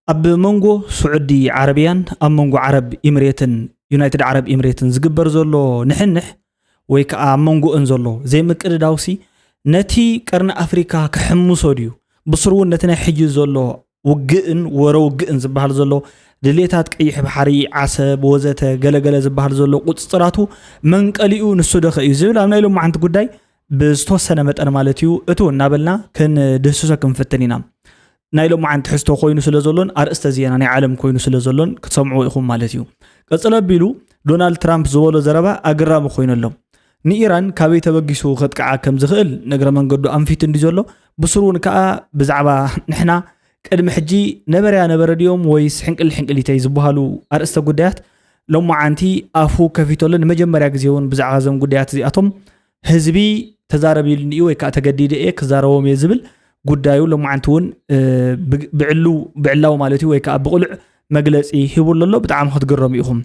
ኣብ መንጎ ስዑዲ ዓረብያን ኣብ መንጎ ዓረብ ኢምሬትን፣ ዩናይትድ ዓረብ ኢምሬትን ዝግበር ዘሎ ንሕንሕ ወይ ከዓ ኣብ መንጎእን ዘሎ ዘይምቅድዳውሲ ነቲ ቀርኒ ኣፍሪካ ክሕምሶ ድዩ? ብስሩ እውን ነቲ ናይ ሕጂ ዘሎ ውግእን ወረ ውግእን ዝበሃል ዘሎ ድሌታት ቀይሕ ባሕሪ፣ ዓሰብ ወዘተ ገለገለ ዝበሃል ዘሎ ቁፅፅራቱ መንቀሊኡ ንሱ ደኸ እዩ ዝብል ኣብ ናይ ሎማዓንቲ ጉዳይ ብዝተወሰነ መጠን ማለት እዩ እቱ እናበልና ክንድህስሶ ክንፍትን ኢና። ናይ ሎማዓንቲ ሕዝቶ ኮይኑ ስለ ዘሎን ኣርእስተ ዜና ናይ ዓለም ኮይኑ ስለ ዘሎን ክትሰምዕዎ ኢኹም ማለት እዩ። ቀፅሎ ኣቢሉ ዶናልድ ትራምፕ ዝበሎ ዘረባ ኣገራሚ ኮይኑ ኣሎ። ንኢራን ካበይ ተበጊሱ ከጥቅዓ ከም ዝኽእል ነግረ መንገዱ ኣንፊቱ እንዲ ዘሎ፣ ብስሩ እውን ከዓ ብዛዕባ ንሕና ቅድሚ ሕጂ ነበረያ ነበረ ድዮም ወይስ ሕንቅል ሕንቅሊተይ ዝበሃሉ ኣርእስተ ጉዳያት ሎማዓንቲ ኣፉ ከፊተሉ ንመጀመርያ ግዜ እውን ብዛዕባ እዞም ጉዳያት እዚኣቶም ህዝቢ ተዛረቢሉኒ እዩ ወይ ከዓ ተገዲደ እየ ክዛረቦም እየ ዝብል ጉዳዩ ሎማዓንቲ እውን ብዕሉ ብዕላዊ ማለት እዩ ወይ ከዓ ብቕሉዕ መግለፂ ሂቡ ኣሎ። ብጣዕሚ ክትግረሙ ኢኹም።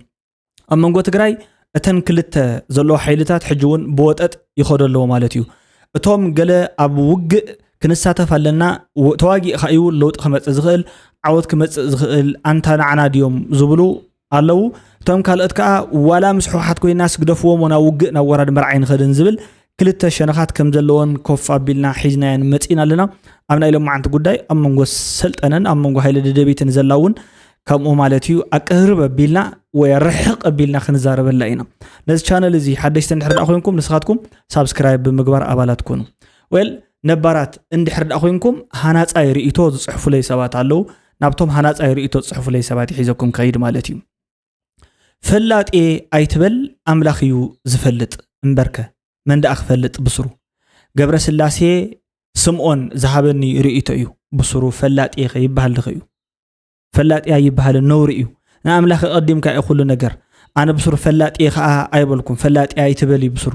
ኣብ መንጎ ትግራይ እተን ክልተ ዘለዎ ሓይልታት ሕጂ እውን ብወጠጥ ይኸዶ ኣለዎ ማለት እዩ። እቶም ገለ ኣብ ውግእ ክንሳተፍ ኣለና፣ ተዋጊእካ እዩ ለውጢ ክመፅእ ዝኽእል፣ ዓወት ክመፅእ ዝኽእል ኣንታ ንዓና ድዮም ዝብሉ ኣለዉ። እቶም ካልኦት ከዓ ዋላ ምስ ሕወሓት ኮይና ስግደፍዎም ናብ ውግእ ናብ ወራድ መርዓ ይንኸድን ዝብል ክልተ ሸነኻት ከም ዘለዎን ኮፍ ኣቢልና ሒዝናየን መፂና ኣለና። ኣብ ናይ ሎማዓንቲ ጉዳይ ኣብ መንጎ ሰልጠነን ኣብ መንጎ ሃይለ ደደቢትን ዘላ እውን ከምኡ ማለት እዩ። ኣቅርብ ኣቢልና ወይ ርሕቕ ኣቢልና ክንዛረበላ ኢና። ነዚ ቻነል እዚ ሓደሽቲ እንድሕር ደኣ ኮይንኩም ንስኻትኩም ሳብስክራይብ ብምግባር ኣባላት ኩኑ። ወል ነባራት እንድሕር ደኣ ኮይንኩም ሃናፃይ ርእይቶ ዝፅሕፉለይ ሰባት ኣለዉ። ናብቶም ሃናፃይ ርእይቶ ዝፅሕፉለይ ሰባት ይሒዘኩም ከይድ ማለት እዩ። ፈላጤ ኣይትበል ኣምላኽ እዩ ዝፈልጥ እምበርከ መን ደኣ ክፈልጥ ብስሩ። ገብረ ስላሴ ስምኦን ዝሃበኒ ርእይቶ እዩ። ብስሩ ፈላጤ ከ ይበሃል ድኸ እዩ? ፈላጢ ኣይበሃልን፣ ነውሪ እዩ። ንኣምላኽ ኣቐዲምካ እዩ ኩሉ ነገር። ኣነ ብስሩ ፈላጢ እየ ከዓ ኣይበልኩም። ፈላጢ ኣይትበል እዩ ብስሩ።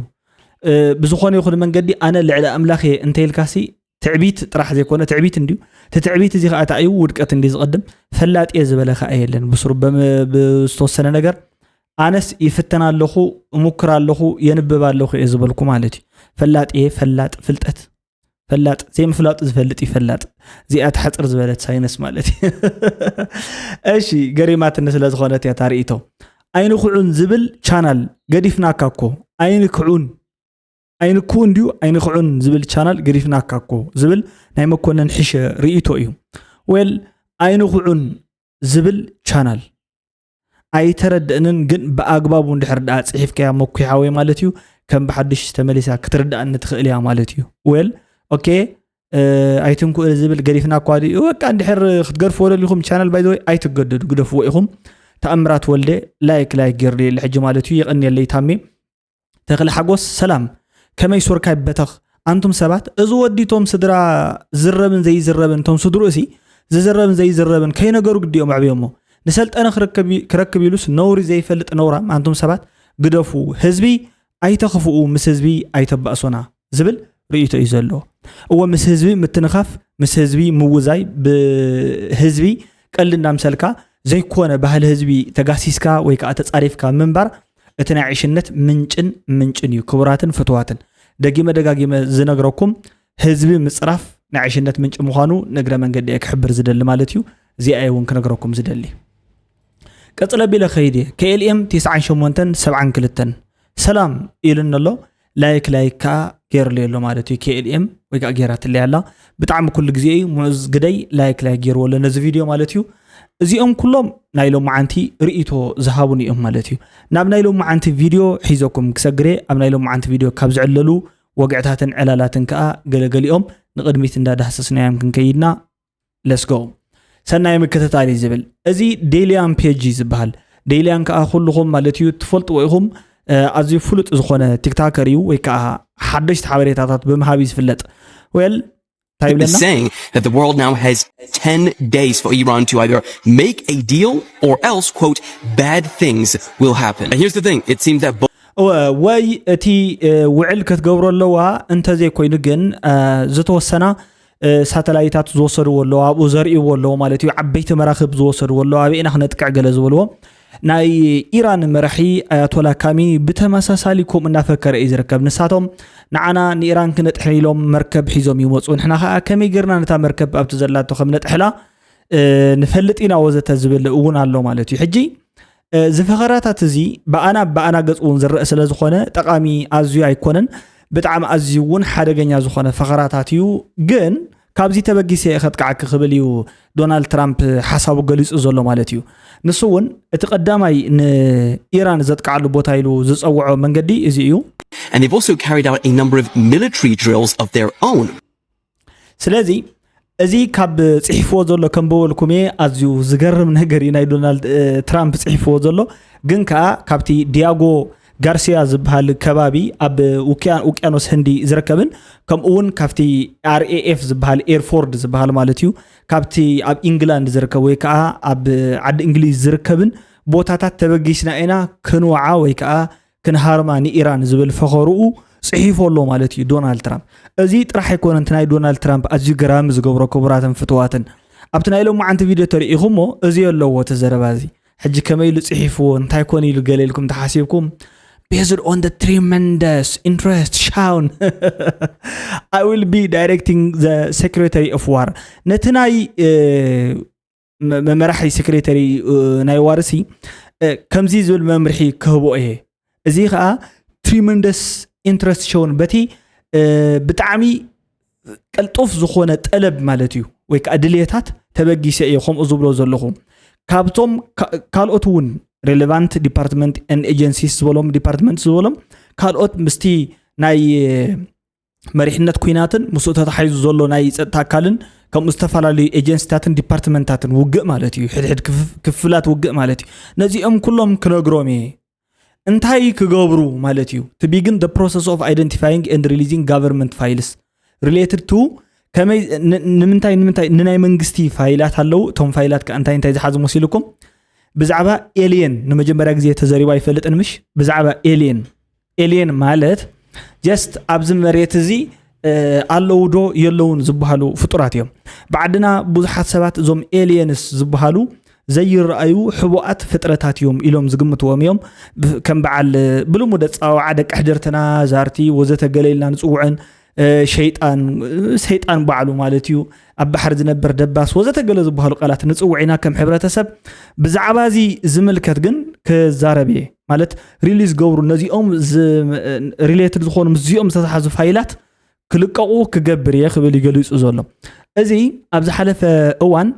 ብዝኾነ ይኹን መንገዲ ኣነ ልዕሊ ኣምላኽ እየ እንተይልካሲ ትዕቢት ጥራሕ ዘይኮነ ትዕቢት እንድዩ። እቲ ትዕቢት እዚ ከዓ እንታይ እዩ? ውድቀት እንድዩ ዝቐድም። ፈላጢ እየ ዝበለ ከዓ የለን ብስሩ ብዝተወሰነ ነገር። ኣነስ ይፍተን ኣለኹ፣ እሙክር ኣለኹ፣ የንብብ ኣለኹ እየ ዝበልኩ ማለት እዩ። ፈላጢ እየ፣ ፈላጥ፣ ፍልጠት ፈላጥ ዘይምፍላጡ ዝፈልጥ ይፈላጥ። እዚኣ ትሓፅር ዝበለት ሳይነስ ማለት እዩ። እሺ፣ ገሪማትኒ ስለ ዝኾነት እያ ታርእይቶ። ኣይንክዑን ዝብል ቻናል ገዲፍናካ እኮ። ኣይንክዑን ኣይንክዑን ድዩ ኣይንክዑን ዝብል ቻናል ገዲፍናካ እኮ ዝብል ናይ መኮነን ሕሸ ርእይቶ እዩ። ወል ኣይንክዑን ዝብል ቻናል ኣይተረድእንን፣ ግን ብኣግባቡ እንድሕር ደኣ ፅሒፍካያ መኩሓወይ ማለት እዩ። ከም ብሓድሽ ተመሊሳ ክትርዳእኒ ትኽእል እያ ማለት እዩ። ወል ኦኬ ኣይትንኩእ ዝብል ገዲፍና እኳ ድዩ በቃ እንድሕር ክትገድፍዎ ደሊኹም ቻነል ባይዘወይ ኣይትገደዱ ግደፍዎ ኢኹም። ተኣምራት ወልደ ላይክ ላይክ ገይርልየለ ሕጂ ማለት እዩ። የቐንየለይ ታሜ። ተኽለ ሓጎስ ሰላም፣ ከመይ ሱርካይ በተኽ? ኣንቱም ሰባት፣ እዚ ወዲ ቶም ስድራ ዝረብን ዘይዝረብን፣ ቶም ስድርኡ ሲ ዝዝረብን ዘይዝረብን ከይነገሩ ግዲኦም ኣዕብዮሞ። ንሰልጠነ ክረክብ ኢሉስ ነውሪ ዘይፈልጥ ነውራም ኣንቱም ሰባት ግደፉ። ህዝቢ ኣይተኽፍኡ፣ ምስ ህዝቢ ኣይተባእሶና ዝብል ርእይቶ እዩ ዘሎ። እወ ምስ ህዝቢ ምትንኻፍ፣ ምስ ህዝቢ ምውዛይ፣ ብህዝቢ ቀልዲ እንዳምሰልካ ዘይኮነ ባህሊ ህዝቢ ተጋሲስካ ወይ ከዓ ተፃሪፍካ ምንባር እቲ ናይ ዕሽነት ምንጭን ምንጭን እዩ። ክቡራትን ፍትዋትን፣ ደጊመ ደጋጊመ ዝነግረኩም ህዝቢ ምፅራፍ ናይ ዕሽነት ምንጭ ምዃኑ ንእግረ መንገዲ እየ ክሕብር ዝደሊ ማለት እዩ። እዚኣ እየ እውን ክነግረኩም ዝደሊ። ቀፅለ ቢለ ከይድ እየ። KLM ትስዓን ሸሞንተን ሰብዓን ክልተን ሰላም ኢሉኒ ኣሎ። ላይክ ላይክ ከዓ ገይርለይ ኣሎ ማለት እዩ። KLM ወይ ከዓ ገይራትለይ ኣላ። ብጣዕሚ ኩሉ ግዜ እዩ ሙዑዝ ግደይ ላይክ ላይክ ገይርዎ ኣሎ ነዚ ቪድዮ ማለት እዩ። እዚኦም ኩሎም ናይ ሎማዓንቲ ርእይቶ ዝሃቡኒ እዮም ማለት እዩ። ናብ ናይ ሎማዓንቲ ቪድዮ ሒዘኩም ክሰግር እየ። ኣብ ናይ ሎማዓንቲ ቪድዮ ካብ ዝዕለሉ ወግዕታትን ዕላላትን ከዓ ገለገሊኦም ንቕድሚት እንዳዳህሰስናዮም ክንከይድና let's go። ሰናይ ምክትታል እዩ ዝብል። እዚ ዴልያን ፔጅ እዩ ዝበሃል። ዴልያን ከዓ ኩልኹም ማለት እዩ ትፈልጥዎ ኢኹም። ኣዝዩ ፍሉጥ ዝኾነ ቲክታከር እዩ ወይ ከዓ ሓደሽቲ ሓበሬታታት ብምሃብ እዩ ዝፍለጥ። Well እንታይ ይብለና? Saying that the world now has ten days for Iran to either make a deal or else, quote, bad things will happen. And here's the thing, it seems that both ወይ እቲ ውዕል ክትገብሮ ኣለዋ እንተዘይኮይኑ ግን ዝተወሰና ሳተላይታት ዝወሰድዎ ኣለዉ፣ ኣብኡ ዘርእይዎ ኣለዉ ማለት እዩ። ዓበይቲ መራኽብ ዝወሰድዎ ኣለዉ፣ ኣበይ ኢና ክነጥቅዕ ገለ ዝበልዎ። ናይ ኢራን መራሒ ኣያቶላ ካሚኒ ብተመሳሳሊ ከምኡ እናፈከረ እዩ ዝርከብ። ንሳቶም ንዓና ንኢራን ክነጥሕን ኢሎም መርከብ ሒዞም ይመፁ፣ ንሕና ከዓ ከመይ ጌርና ነታ መርከብ ኣብቲ ዘላቶ ከም ነጥሕላ ንፈልጥ ኢና ወዘተ ዝብል እውን ኣሎ ማለት እዩ። ሕጂ እዚ ፈኸራታት እዚ ብኣና ብኣና ገፅ እውን ዝረአ ስለ ዝኾነ ጠቓሚ ኣዝዩ ኣይኮነን። ብጣዕሚ ኣዝዩ እውን ሓደገኛ ዝኾነ ፈኸራታት እዩ። ግን ካብዚ ተበጊሰ እየ ከጥቃዕኪ ክብል እዩ ዶናልድ ትራምፕ ሓሳቡ ገሊፁ ዘሎ ማለት እዩ። ንሱ እውን እቲ ቀዳማይ ንኢራን ዘጥቃዓሉ ቦታ ኢሉ ዝፀውዖ መንገዲ እዚ እዩ። And they've also carried out a number of military drills of their own. ስለዚ እዚ ካብ ፅሒፍዎ ዘሎ ከም በበልኩም እየ ኣዝዩ ዝገርም ነገር እዩ ናይ ዶናልድ ትራምፕ ፅሒፍዎ ዘሎ። ግን ከዓ ካብቲ ዲያጎ ጋርሲያ ዝበሃል ከባቢ ኣብ ውቅያኖስ ህንዲ ዝርከብን ከምኡ እውን ካብቲ ኣርኤኤፍ ዝበሃል ኤርፎርድ ዝበሃል ማለት እዩ ካብቲ ኣብ ኢንግላንድ ዝርከብ ወይ ከዓ ኣብ ዓዲ እንግሊዝ ዝርከብን ቦታታት ተበጊስና ኢና ክንወዓ ወይ ከዓ ክንሃርማ ንኢራን ዝብል ፈኸርኡ ፅሒፉ ኣሎ ማለት እዩ ዶናልድ ትራምፕ። እዚ ጥራሕ ኣይኮነን እቲ ናይ ዶናልድ ትራምፕ ኣዝዩ ገራሚ ዝገብሮ ክቡራትን ፍትዋትን ኣብቲ ናይ ሎማዓንቲ ቪድዮ ተሪኢኹሞ እዚ ኣለዎ እቲ ዘረባ እዚ። ሕጂ ከመይ ኢሉ ፅሒፍዎ እንታይ ኮን ኢሉ ገለ ኢልኩም ተሓሲብኩም based on the tremendous interest shown I will be directing the secretary of war ነቲ ናይ መመራሒ ሴክሬተሪ ናይ ዋርሲ ከምዚ ዝብል መምርሒ ክህቦ እየ። እዚ ከዓ tremendous interest shown በቲ ብጣዕሚ ቀልጡፍ ዝኾነ ጠለብ ማለት እዩ ወይ ከዓ ድልየታት ተበጊሰ እየ ከምኡ ዝብሎ ዘለኹ። ካብቶም ካልኦት እውን relevant department and agencies ዝበሎም ዲፓርትመንት ዝበሎም ካልኦት ምስቲ ናይ መሪሕነት ኩናትን ምስኡ ተታሒዙ ዘሎ ናይ ፀጥታ ኣካልን ከምኡ ዝተፈላለዩ ኤጀንሲታትን ዲፓርትመንታትን ውግእ ማለት እዩ። ሕድሕድ ክፍላት ውግእ ማለት እዩ። ነዚኦም ኩሎም ክነግሮም እየ። እንታይ ክገብሩ ማለት እዩ? To begin the process of identifying and releasing government files related to ከመይ ንምንታይ ንምንታይ ንናይ መንግስቲ ፋይላት ኣለዉ። እቶም ፋይላት ከ እንታይ እንታይ ዝሓዙ መሲልኩም? ብዛዕባ ኤልየን ንመጀመርያ ግዜ ተዘሪባ ኣይፈልጥን ምሽ? ብዛዕባ ኤልየን ኤልየን ማለት just ኣብዚ መሬት እዚ ኣለዉ ዶ የለውን ዝበሃሉ ፍጡራት እዮም። ብዓድና ብዙሓት ሰባት እዞም ኤልየንስ ዝበሃሉ ዘይረኣዩ ሕቡኣት ፍጥረታት እዮም ኢሎም ዝግምትዎም እዮም። ከም በዓል ብልሙድ ኣፀዋውዓ ደቂ ሕድርትና ዛርቲ ወዘተ ገለ ኢልና ንፅውዕን ሸይጣን ሰይጣን ባዕሉ ማለት እዩ ኣብ ባሕሪ ዝነበር ደባስ ወዘተ ገለ ዝበሃሉ ቃላት ንፅውዕ ኢና ከም ሕብረተሰብ። ብዛዕባ እዚ ዝምልከት ግን ክዛረብ እየ ማለት release ገብሩ ነዚኦም related ዝኾኑ ምስዚኦም ዝተተሓዙ ፋይላት ክልቀቑ ክገብር እየ ክብል ይገሊፁ ዘሎ። እዚ ኣብ ዝሓለፈ እዋን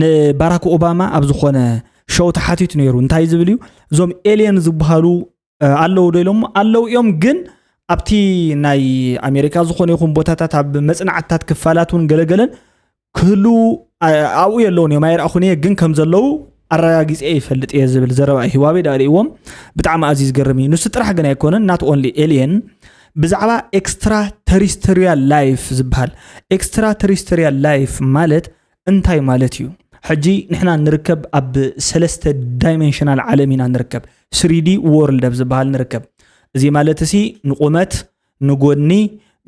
ንባራክ ኦባማ ኣብ ዝኾነ ሾው ተሓቲቱ ነይሩ። እንታይ ዝብል እዩ? እዞም ኤልየን ዝበሃሉ ኣለዉ ዶ ኢሎም ኣለዉ እዮም። ግን ኣብቲ ናይ ኣሜሪካ ዝኾነ ይኹን ቦታታት ኣብ መፅናዕትታት ክፋላት እውን ገለገለን ክህልዉ ኣብኡ የለውን እዮም ኣይረኣኹን እየ ግን ከም ዘለዉ ኣረጋጊፀ ይፈልጥ እየ ዝብል ዘረባ እዩ ህዋቤ ዳ ርእዎም። ብጣዕሚ ኣዝዩ ዝገርም እዩ። ንሱ ጥራሕ ግን ኣይኮነን not only ኤልየን ብዛዕባ extra terrestrial life ዝበሃል extra terrestrial life ማለት እንታይ ማለት እዩ? ሕጂ ንሕና ንርከብ ኣብ ሰለስተ dimensional ዓለም ኢና ንርከብ። three D world ኣብ ዝበሃል ንርከብ። እዚ ማለት እሲ ንቁመት ንጎድኒ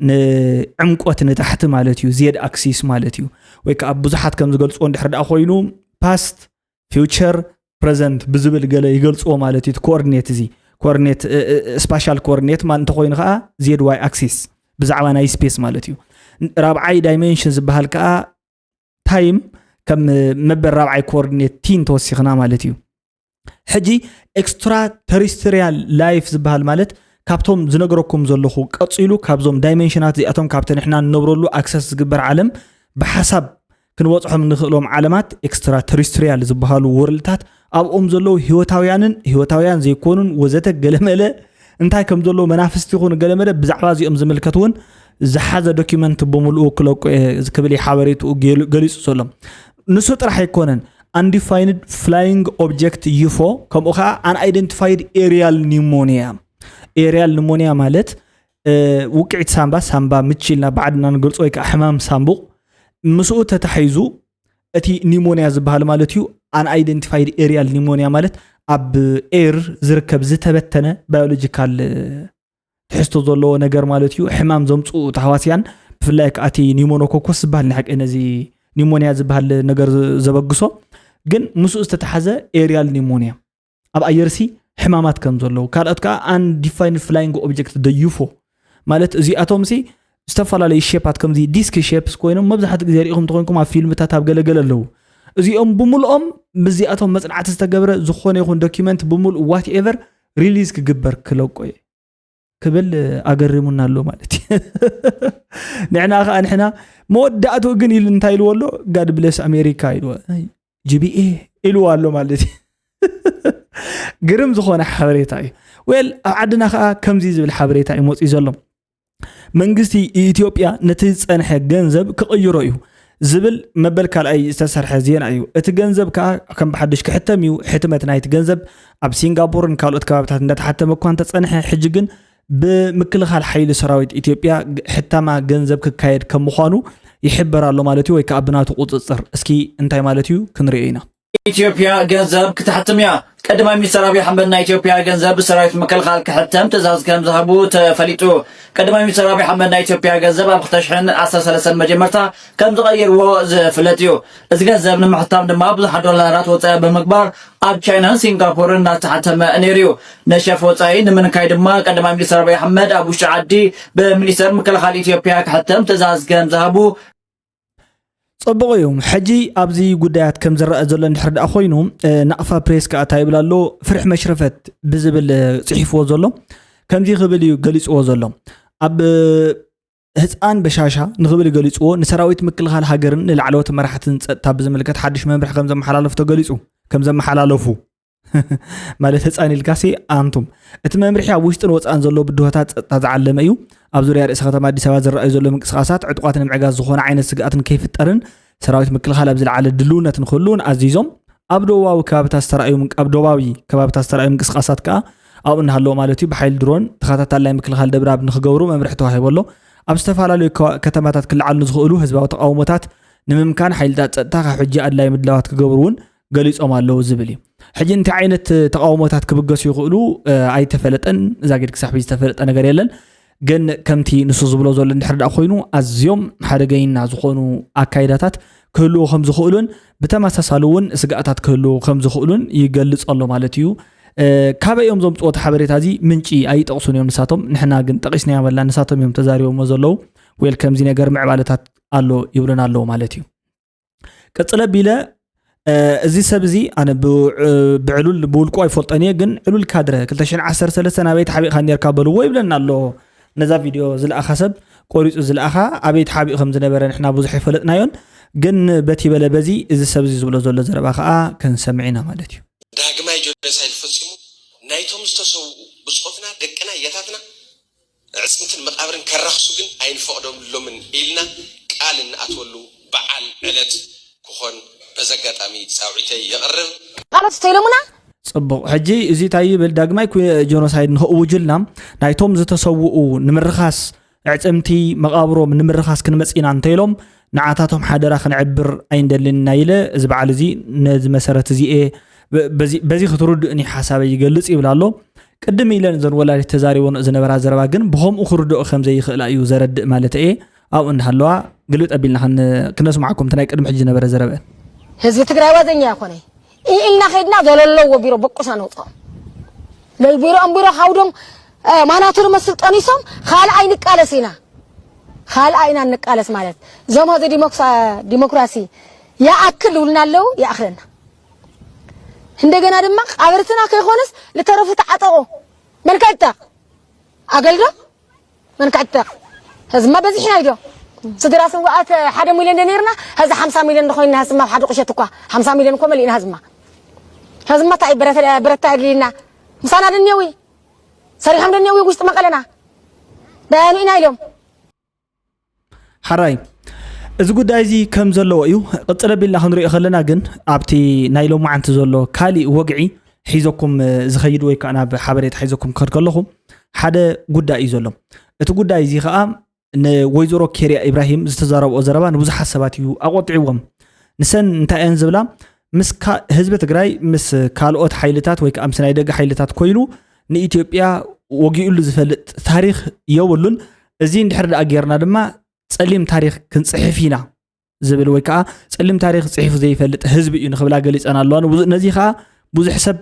ንዕምቆት ንታሕቲ ማለት እዩ። ዜድ ኣክሲስ ማለት እዩ። ወይ ከዓ ብዙሓት ከም ዝገልፅዎ እንድሕር ደኣ ኮይኑ past future present ብዝብል ገለ ይገልፅዎ ማለት እዩ። ኮኦርዲኔት እዚ ኮኦርዲኔት spatial coordinate ማለት እንተኮይኑ ከዓ ዜድ ዋይ ኣክሲስ ብዛዕባ ናይ ስፔስ ማለት እዩ። ራብዓይ ዳይሜንሽን ዝበሃል ከዓ ታይም ከም መበል ራብዓይ ኮኦርዲኔት ቲን ተወሲኽና ማለት እዩ። ሕጂ extra terrestrial life ዝበሃል ማለት ካብቶም ዝነግረኩም ዘለኹ ቀፂሉ ካብዞም ዳይሜንሽናት እዚኣቶም ካብቲ ንሕና ንነብረሉ ኣክሰስ ዝግበር ዓለም ብሓሳብ ክንበፅሖም እንኽእሎም ዓለማት extra terrestrial ዝበሃሉ ወርልታት ኣብኦም ዘለዉ ህይወታውያንን ህይወታውያን ዘይኮኑን ወዘተ ገለመለ እንታይ ከም ዘለዉ መናፍስቲ ይኹኑ ገለመለ ብዛዕባ እዚኦም ዝምልከት እውን ዝሓዘ ዶኪመንት ብምልኡ ክለቁ እየ ክብል እዩ ሓበሬትኡ ገሊፁ ዘሎ። ንሱ ጥራሕ ኣይኮነን undefined flying object ዩፎ ከምኡ ከዓ unidentified aerial pneumonia aerial pneumonia ማለት ውቅዒት ሳምባ ሳምባ ምች ኢልና ብዓድና ንገልፆ ወይ ከዓ ሕማም ሳምቡቕ ምስኡ ተታሒዙ እቲ ኒሞንያ ዝበሃል ማለት እዩ። Unidentified aerial pneumonia ማለት ኣብ air ዝርከብ ዝተበተነ biological ትሕዝቶ ዘለዎ ነገር ማለት እዩ። ሕማም ዘምፅኡ ተሃዋስያን ብፍላይ ከዓ እቲ ኒሞኖኮኮስ ዝበሃል ናይ ሓቂ ነዚ ኒሞንያ ዝበሃል ነገር ዘበግሶ ግን ምስኡ ዝተተሓዘ aerial pneumonia ኣብ ኣየርሲ ሕማማት ከም ዘለዉ ካልኦት ከዓ undefined flying object ደ ዩፎ ማለት እዚኣቶም ሲ ዝተፈላለዩ ሼፓት፣ ከምዚ ዲስክ ሼፕስ ኮይኖም፣ መብዛሕትኡ ግዜ ሪኢኹም ተኾይንኩም ኣብ ፊልምታት ኣብ ገለገለ ኣለዉ። እዚኦም ብምልኦም ምስዚኣቶም መጽናዕቲ ዝተገብረ ዝኾነ ይኹን ዶኪመንት ብምልኡ ዋት ኤቨር ሪሊዝ ክግበር ክለቆ እየ ክብል ኣገሪሙና ኣሎ ማለት እዩ። ንሕና ከዓ ንሕና መወዳእትኡ ግን ኢሉ እንታይ ኢልዎ ኣሎ? ጋድ ብለስ ኣሜሪካ ኢልዎ፣ ጂቢኤ ኢልዎ ኣሎ ማለት እዩ። ግርም ዝኾነ ሓበሬታ እዩ። ዌል ኣብ ዓድና ከዓ ከምዚ ዝብል ሓበሬታ እዩ መፅኡ ዘሎ። መንግስቲ ኢትዮጵያ ነቲ ዝጸንሐ ገንዘብ ክቕይሮ እዩ ዝብል መበል ካልኣይ ዝተሰርሐ ዜና እዩ። እቲ ገንዘብ ከኣ ከም ብሓድሽ ክሕተም እዩ። ሕትመት ናይቲ ገንዘብ ኣብ ሲንጋፖርን ካልኦት ከባብታት እንዳተሓተመ እኳ እንተጸንሐ፣ ሕጂ ግን ብምክልኻል ሓይሊ ሰራዊት ኢትዮጵያ ግ- ሕታማ ገንዘብ ክካየድ ከም ምዃኑ ይሕበር ኣሎ ማለት እዩ፣ ወይ ከኣ ብናቱ ቁጽጽር። እስኪ እንታይ ማለት እዩ ክንሪኦ ኢና። ኢትዮጵያ ገንዘብ ክትሕትም እያ። ቀዳማይ ሚኒስትር ኣብይ ኣሕመድ ናይ ኢትዮጵያ ገንዘብ ብሰራዊት ምክልኻል ክሕተም ትእዛዝ ከም ዝሃቡ ተፈሊጡ። ቀዳማይ ሚኒስትር ኣብይ ኣሕመድ ናይ ኢትዮጵያ ገንዘብ ኣብ ክልተ ሽሕን ዓሰርተ ሰለስተን መጀመርታ ከም ዝቐየርዎ ዝፍለጥ እዩ። እዚ ገንዘብ ንምሕታም ድማ ብዙሓት ዶላራት ወፃኢ ብምግባር ኣብ ቻይናን ሲንጋፖርን እናተሓተመ ነይሩ እዩ። ነሸፍ ወፃኢ ንምንካይ ድማ ቀዳማይ ሚኒስትር ኣብይ ኣሕመድ ኣብ ውሽጢ ዓዲ ብሚኒስትር ምክልኻል ኢትዮጵያ ክሕተም ትእዛዝ ከም ዝሃቡ። ጽቡቕ እዩ። ሕጂ ኣብዚ ጉዳያት ከም ዝረኣ ዘሎ እንድሕር ደኣ ኮይኑ፣ እ፣ ናቕፋ ፕሬስ ከኣ እንታይ ይብል ኣሎ? ፍርሒ መሽረፈት ብዝብል፣ እ፣ ጽሒፍዎ ዘሎ፣ ከምዚ ክብል እዩ ገሊጽዎ ዘሎ። ኣብ፣ እ፣ ህጻን በሻሻ ንኽብል ገሊጽዎ፣ ንሰራዊት ምክልኻል ሃገርን ንላዕለዎት መራሕትን ጸጥታ ብዝምልከት ሓድሽ መምርሒ ከም ዘመሓላለፉ ተገሊጹ፣ ከም ዘመሓላለፉ። ማለት ህፃን ኢልካሲ ኣንቱም። እቲ መምርሒ ኣብ ውሽጥን ወፃእን ዘለዉ ብድሆታት ፀጥታ ዝዓለመ እዩ። ኣብ ዙርያ ርእሰ ከተማ ኣዲስ ኣበባ ዝረኣዩ ዘለዉ ምንቅስቃሳት ዕጡቓት ንምዕጋዝ ዝኾነ ዓይነት ስግኣት ንከይፍጠርን ሰራዊት ምክልኻል ኣብ ዝለዓለ ድልውነት ንክህልውን ኣዚዞም። ኣብ ደቡባዊ ከባብታት ዝተረኣዩ ምንቅ- ኣብ ደቡባዊ ከባብታት ዝተረኣዩ ምንቅስቃሳት ከዓ ኣብኡ እናሃለወ ማለት እዩ ብሓይሊ ድሮን ተኸታታሊ ናይ ምክልኻል ደብዳብ ንክገብሩ መምርሒ ተዋሂቡ ኣሎ። ኣብ ዝተፈላለዩ ከዋ- ከተማታት ክለዓሉ ንዝኽእሉ ህዝባዊ ተቃውሞታት ንምምካን ሓይልታት ፀጥታ ካብ ሕጂ ኣድላይ ምድላዋት ክገብሩ እውን ገሊጾም ኣለዉ ዝብል እዩ። ሕጂ እንታይ ዓይነት ተቃውሞታት ክብገሱ ይኽእሉ፣ እ፣ ኣይተፈለጠን። እዛ ጌድ ክሳብ ሕጂ ዝተፈለጠ ነገር የለን። ግን ከምቲ ንሱ ዝብሎ ዘሎ እንድሕር ደኣ ኮይኑ ኣዝዮም ሓደገይና ዝኾኑ ኣካይዳታት ክህልዉ ከም ዝኽእሉን ብተመሳሳሊ እውን ስግኣታት ክህልዉ ከም ዝኽእሉን ይገልጽ ኣሎ ማለት እዩ። እ፣ ካበይ እዮም ዘምጽዎ እቲ ሓበሬታ እዚ? ምንጪ ኣይጠቕሱን እዮም ንሳቶም። ንሕና ግን ጠቒስናዮም ኣለና፣ ንሳቶም እዮም ተዛሪቦሞ ዘለዉ። ዌል ከምዚ ነገር ምዕባለታት ኣሎ ይብሉና ኣለዉ ማለት እዩ። ቀጽለ ኣቢለ፣ እ፣ እዚ ሰብ እዚ ኣነ ብ- እ፣ ብዕሉል ብውልቁ ኣይፈልጦን እየ፣ ግን ዕሉል ካድረ ክልተ ሽሕን ዓሰርተ ሰለስተን ኣበይ ተሓቢእካ ኔርካ በልዎ ይብለና ኣሎ። ነዛ ቪድዮ ዝለኣኻ ሰብ ቆሪጹ ዝለኣኻ ኣበይ ተሓቢኡ ከም ዝነበረ ንሕና ብዙሕ ኣይፈለጥናዮን፣ ግን በቲ በለ በዚ እዚ ሰብ እዚ ዝብሎ ዘሎ ዘረባ ከኣ ክንሰምዕ ኢና ማለት እዩ። ዳግማይ ጆኖሳይድ ፈጺሙ ናይቶም ዝተሰውኡ ብጾትና ደቅና የታትና ኣዕጽምትን መቓብርን ከራኽሱ ግን ኣይንፈቕደሎምን ኢልና ቃል እንኣትወሉ በዓል ዕለት ክኾን በዚ ኣጋጣሚ ጻውዒተይ የቕርብ። ቃሎት ተይሎሙና። ጽቡቕ። ሕጂ እዚ እንታይ ይብል? ዳግማይ ኩ- ጀኖሳይድ ንኽእውጁልና ናይቶም ዝተሰውኡ ንምርኻስ፣ ኣዕጽምቲ መቓብሮም ንምርኻስ ክንመጽእ ኢና እንተኢሎም ንዓታቶም ሓደራ ክንዕብር ኣይንደልን ኢና ኢለ እዚ በዓል እዚ ነዚ መሰረት እዚ እየ በ- በዚ በዚ ክትርድእኒ ሓሳበይ ይገልጽ ይብል ኣሎ። ቅድም ኢለን እዘን ወላዲት ተዛሪቦንኦ ዝነበራ ዘረባ ግን ብኸምኡ ክርድኦ ከም ዘይኽእላ እዩ ዘረድእ ማለት እየ። ኣብኡ እንዳሃለዋ ግልብጥ ኣቢልና ክን- ክነስማዓኩም እቲ ናይ ቅድሚ ሕጂ ዝነበረ ዘረበአን። ህዝቢ ትግራይ ዋዘኛ ኣይኮነ። ኢልና ከይድና ዘለለዎ ቢሮ በቁሳ ነውፅኦ። ለይ ቢሮኦም ቢሮ ካውዶም ማናቱር መስል ጠኒሶም ካልኣይ ንቃለስ ኢና። ካልኣይ ኢና ንቃለስ ማለት እዞም ዚ ዲሞክሳ- ዲሞክራሲ ይኣክል ይብሉና ኣለዉ። ይኣክለና። እንደገና ድማ ቃብርትና ከይኮነስ ልተረፉ ተዓጠቑ። መን ከዕጠቕ? ኣገልዶ መን ከዕጠቕ? ህዝማ በዚሕና ኢዶ ስድራ ስዋኣት ሓደ ሚልዮን ዶ ነይርና? ህዚ ሓምሳ ሚልዮን ዶ ኮይንና? ህዝማ ሓደ ቁሸት እኳ ሓምሳ ሚልዮን እኮ መሊእና። ህዝማ ህዝማ እንታይ ብረት ብረታ ኣድልይና? ምሳና ደነዊ ሰሪሖም ደነዊ ውሽጢ መቐለና ዳያኑ ኢና ኢሎም። ሓራይ፣ እዚ ጉዳይ እዚ ከም ዘለዎ እዩ። ቅጽል ኣቢልና ክንሪኦ ከለና ግን ኣብቲ ናይ ሎማዓንቲ ዘሎ ካሊእ ወግዒ ሒዘኩም ዝኸይድ ወይ ከዓ ናብ ሓበሬታ ሒዘኩም ክኸድ ከለኹ ሓደ ጉዳይ እዩ ዘሎ። እቲ ጉዳይ እዚ ከዓ ንወይዘሮ ኬርያ ኢብራሂም ዝተዛረብኦ ዘረባ ንብዙሓት ሰባት እዩ ኣቆጢዕዎም። ንሰን እንታይ እየን ዝብላ? ምስ ካ- ህዝቢ ትግራይ ምስ ካልኦት ሓይልታት ወይ ከዓ ምስ ናይ ደገ ሓይልታት ኮይኑ ንኢትዮጵያ ወጊኡሉ ዝፈልጥ ታሪኽ የብሉን። እዚ እንድሕር ደኣ ጌርና ድማ ጸሊም ታሪኽ ክንጽሕፍ ኢና ዝብል ወይ ከዓ ጸሊም ታሪኽ ጽሒፉ ዘይፈልጥ ህዝቢ እዩ ንኽብላ ገሊጸን ኣለዋ። ንብዙ- ነዚ ከዓ ብዙሕ ሰብ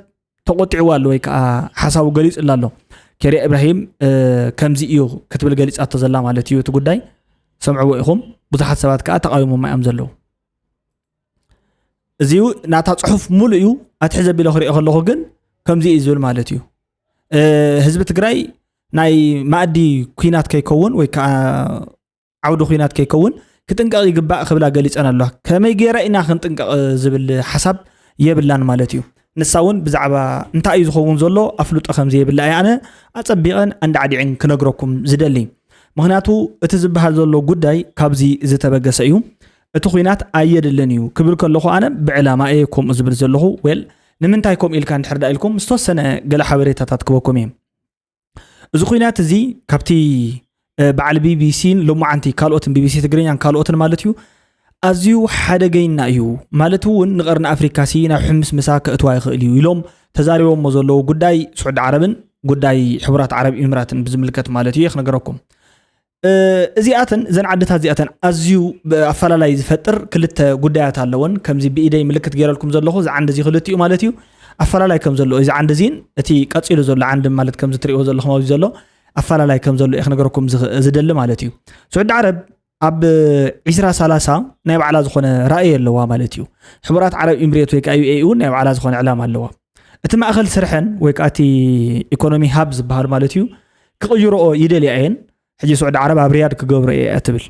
ተቆጢዕዋ ኣሎ ወይ ከዓ ሓሳቡ ገሊጹላ ኣሎ። ኬርያ ኢብራሂም ከምዚ እዩ ክትብል ገሊፃቶ ዘላ ማለት እዩ እቲ ጉዳይ። ሰምዕዎ ኢኹም። ብዙሓት ሰባት ከዓ ተቃዊሞማ እዮም ዘለዉ። እዚው ናታ ፅሑፍ ሙሉ እዩ። ኣትሒ ዘቢለ ክሪኦ ከለኹ ግን ከምዚ እዩ ዝብል ማለት እዩ። ህዝቢ ትግራይ ናይ ማእዲ ኩናት ከይከውን ወይ ከዓ ዓውዲ ኩናት ከይከውን ክጥንቀቕ ይግባእ ክብላ ገሊፀን ኣለዋ። ከመይ ገይረ ኢና ክንጥንቀቕ ዝብል ሓሳብ የብላን ማለት እዩ። ንሳ እውን ብዛዕባ እንታይ እዩ ዝኸውን ዘሎ ኣፍልጦ ከም ዘይብላ እያ ኣነ ኣጸቢቐን ኣንዳዕዲዕን ክነግረኩም ዝደሊ። ምኽንያቱ እቲ ዝበሃል ዘሎ ጉዳይ ካብዚ ዝተበገሰ እዩ። እቲ ኩናት ኣየድልን እዩ ክብል ከለኹ ኣነ ብዕላማ እየ ከምኡ ዝብል ዘለኹ። ዌል ንምንታይ ከምኡ ኢልካ እንድሕር ዳ ኢልኩም ዝተወሰነ ገለ ሓበሬታታት ክበኩም እየ። እዚ ኩናት እዚ ካብቲ በዓል ቢቢሲን ሎማዓንቲ ካልኦትን ቢቢሲ ትግርኛን ካልኦትን ማለት እዩ ኣዝዩ ሓደገይና እዩ ማለት እውን ንቀርኒ ኣፍሪካ ሲ ናብ ሕምስ ምሳ ከእትዋ ይኽእል እዩ ኢሎም ተዛሪቦሞ ዘለዉ ጉዳይ ስዑዲ ዓረብን ጉዳይ ሕቡራት ዓረብ ኢምራትን ብዝምልከት ማለት እዩ ክነገረኩም። እዚኣተን እዘን ዓድታት እዚኣተን ኣዝዩ ኣፈላላይ ዝፈጥር ክልተ ጉዳያት ኣለወን። ከምዚ ብኢደይ ምልክት ገይረልኩም ዘለኹ እዚ ዓንዲ እዚ ክልቲኡ ማለት እዩ ኣፈላላይ ከም ዘሎ እዚ ዓንዲ እዚን እቲ ቀፂሉ ዘሎ ዓንዲ ማለት ከምዚ ትሪእዎ ዘለኹም ኣብዚ ዘሎ ኣፈላላይ ከም ዘሎ እየ ክነገረኩም ዝደሊ ማለት እዩ። ስዑዲ ዓረብ ኣብ ዒስራ ሰላሳ ናይ ባዕላ ዝኾነ ራእይ ኣለዋ ማለት እዩ። ሕቡራት ዓረብ ኢምሬት ወይ ከዓ ዩኤኢ እውን ናይ ባዕላ ዝኾነ ዕላማ ኣለዋ። እቲ ማእኸል ስርሐን ወይ ከዓ እቲ ኢኮኖሚ ሃብ ዝበሃል ማለት እዩ ክቕይረኦ ይደልያ እየን። ሕጂ ስዑዲ ዓረብ ኣብ ሪያድ ክገብሮ እየ እያ ትብል።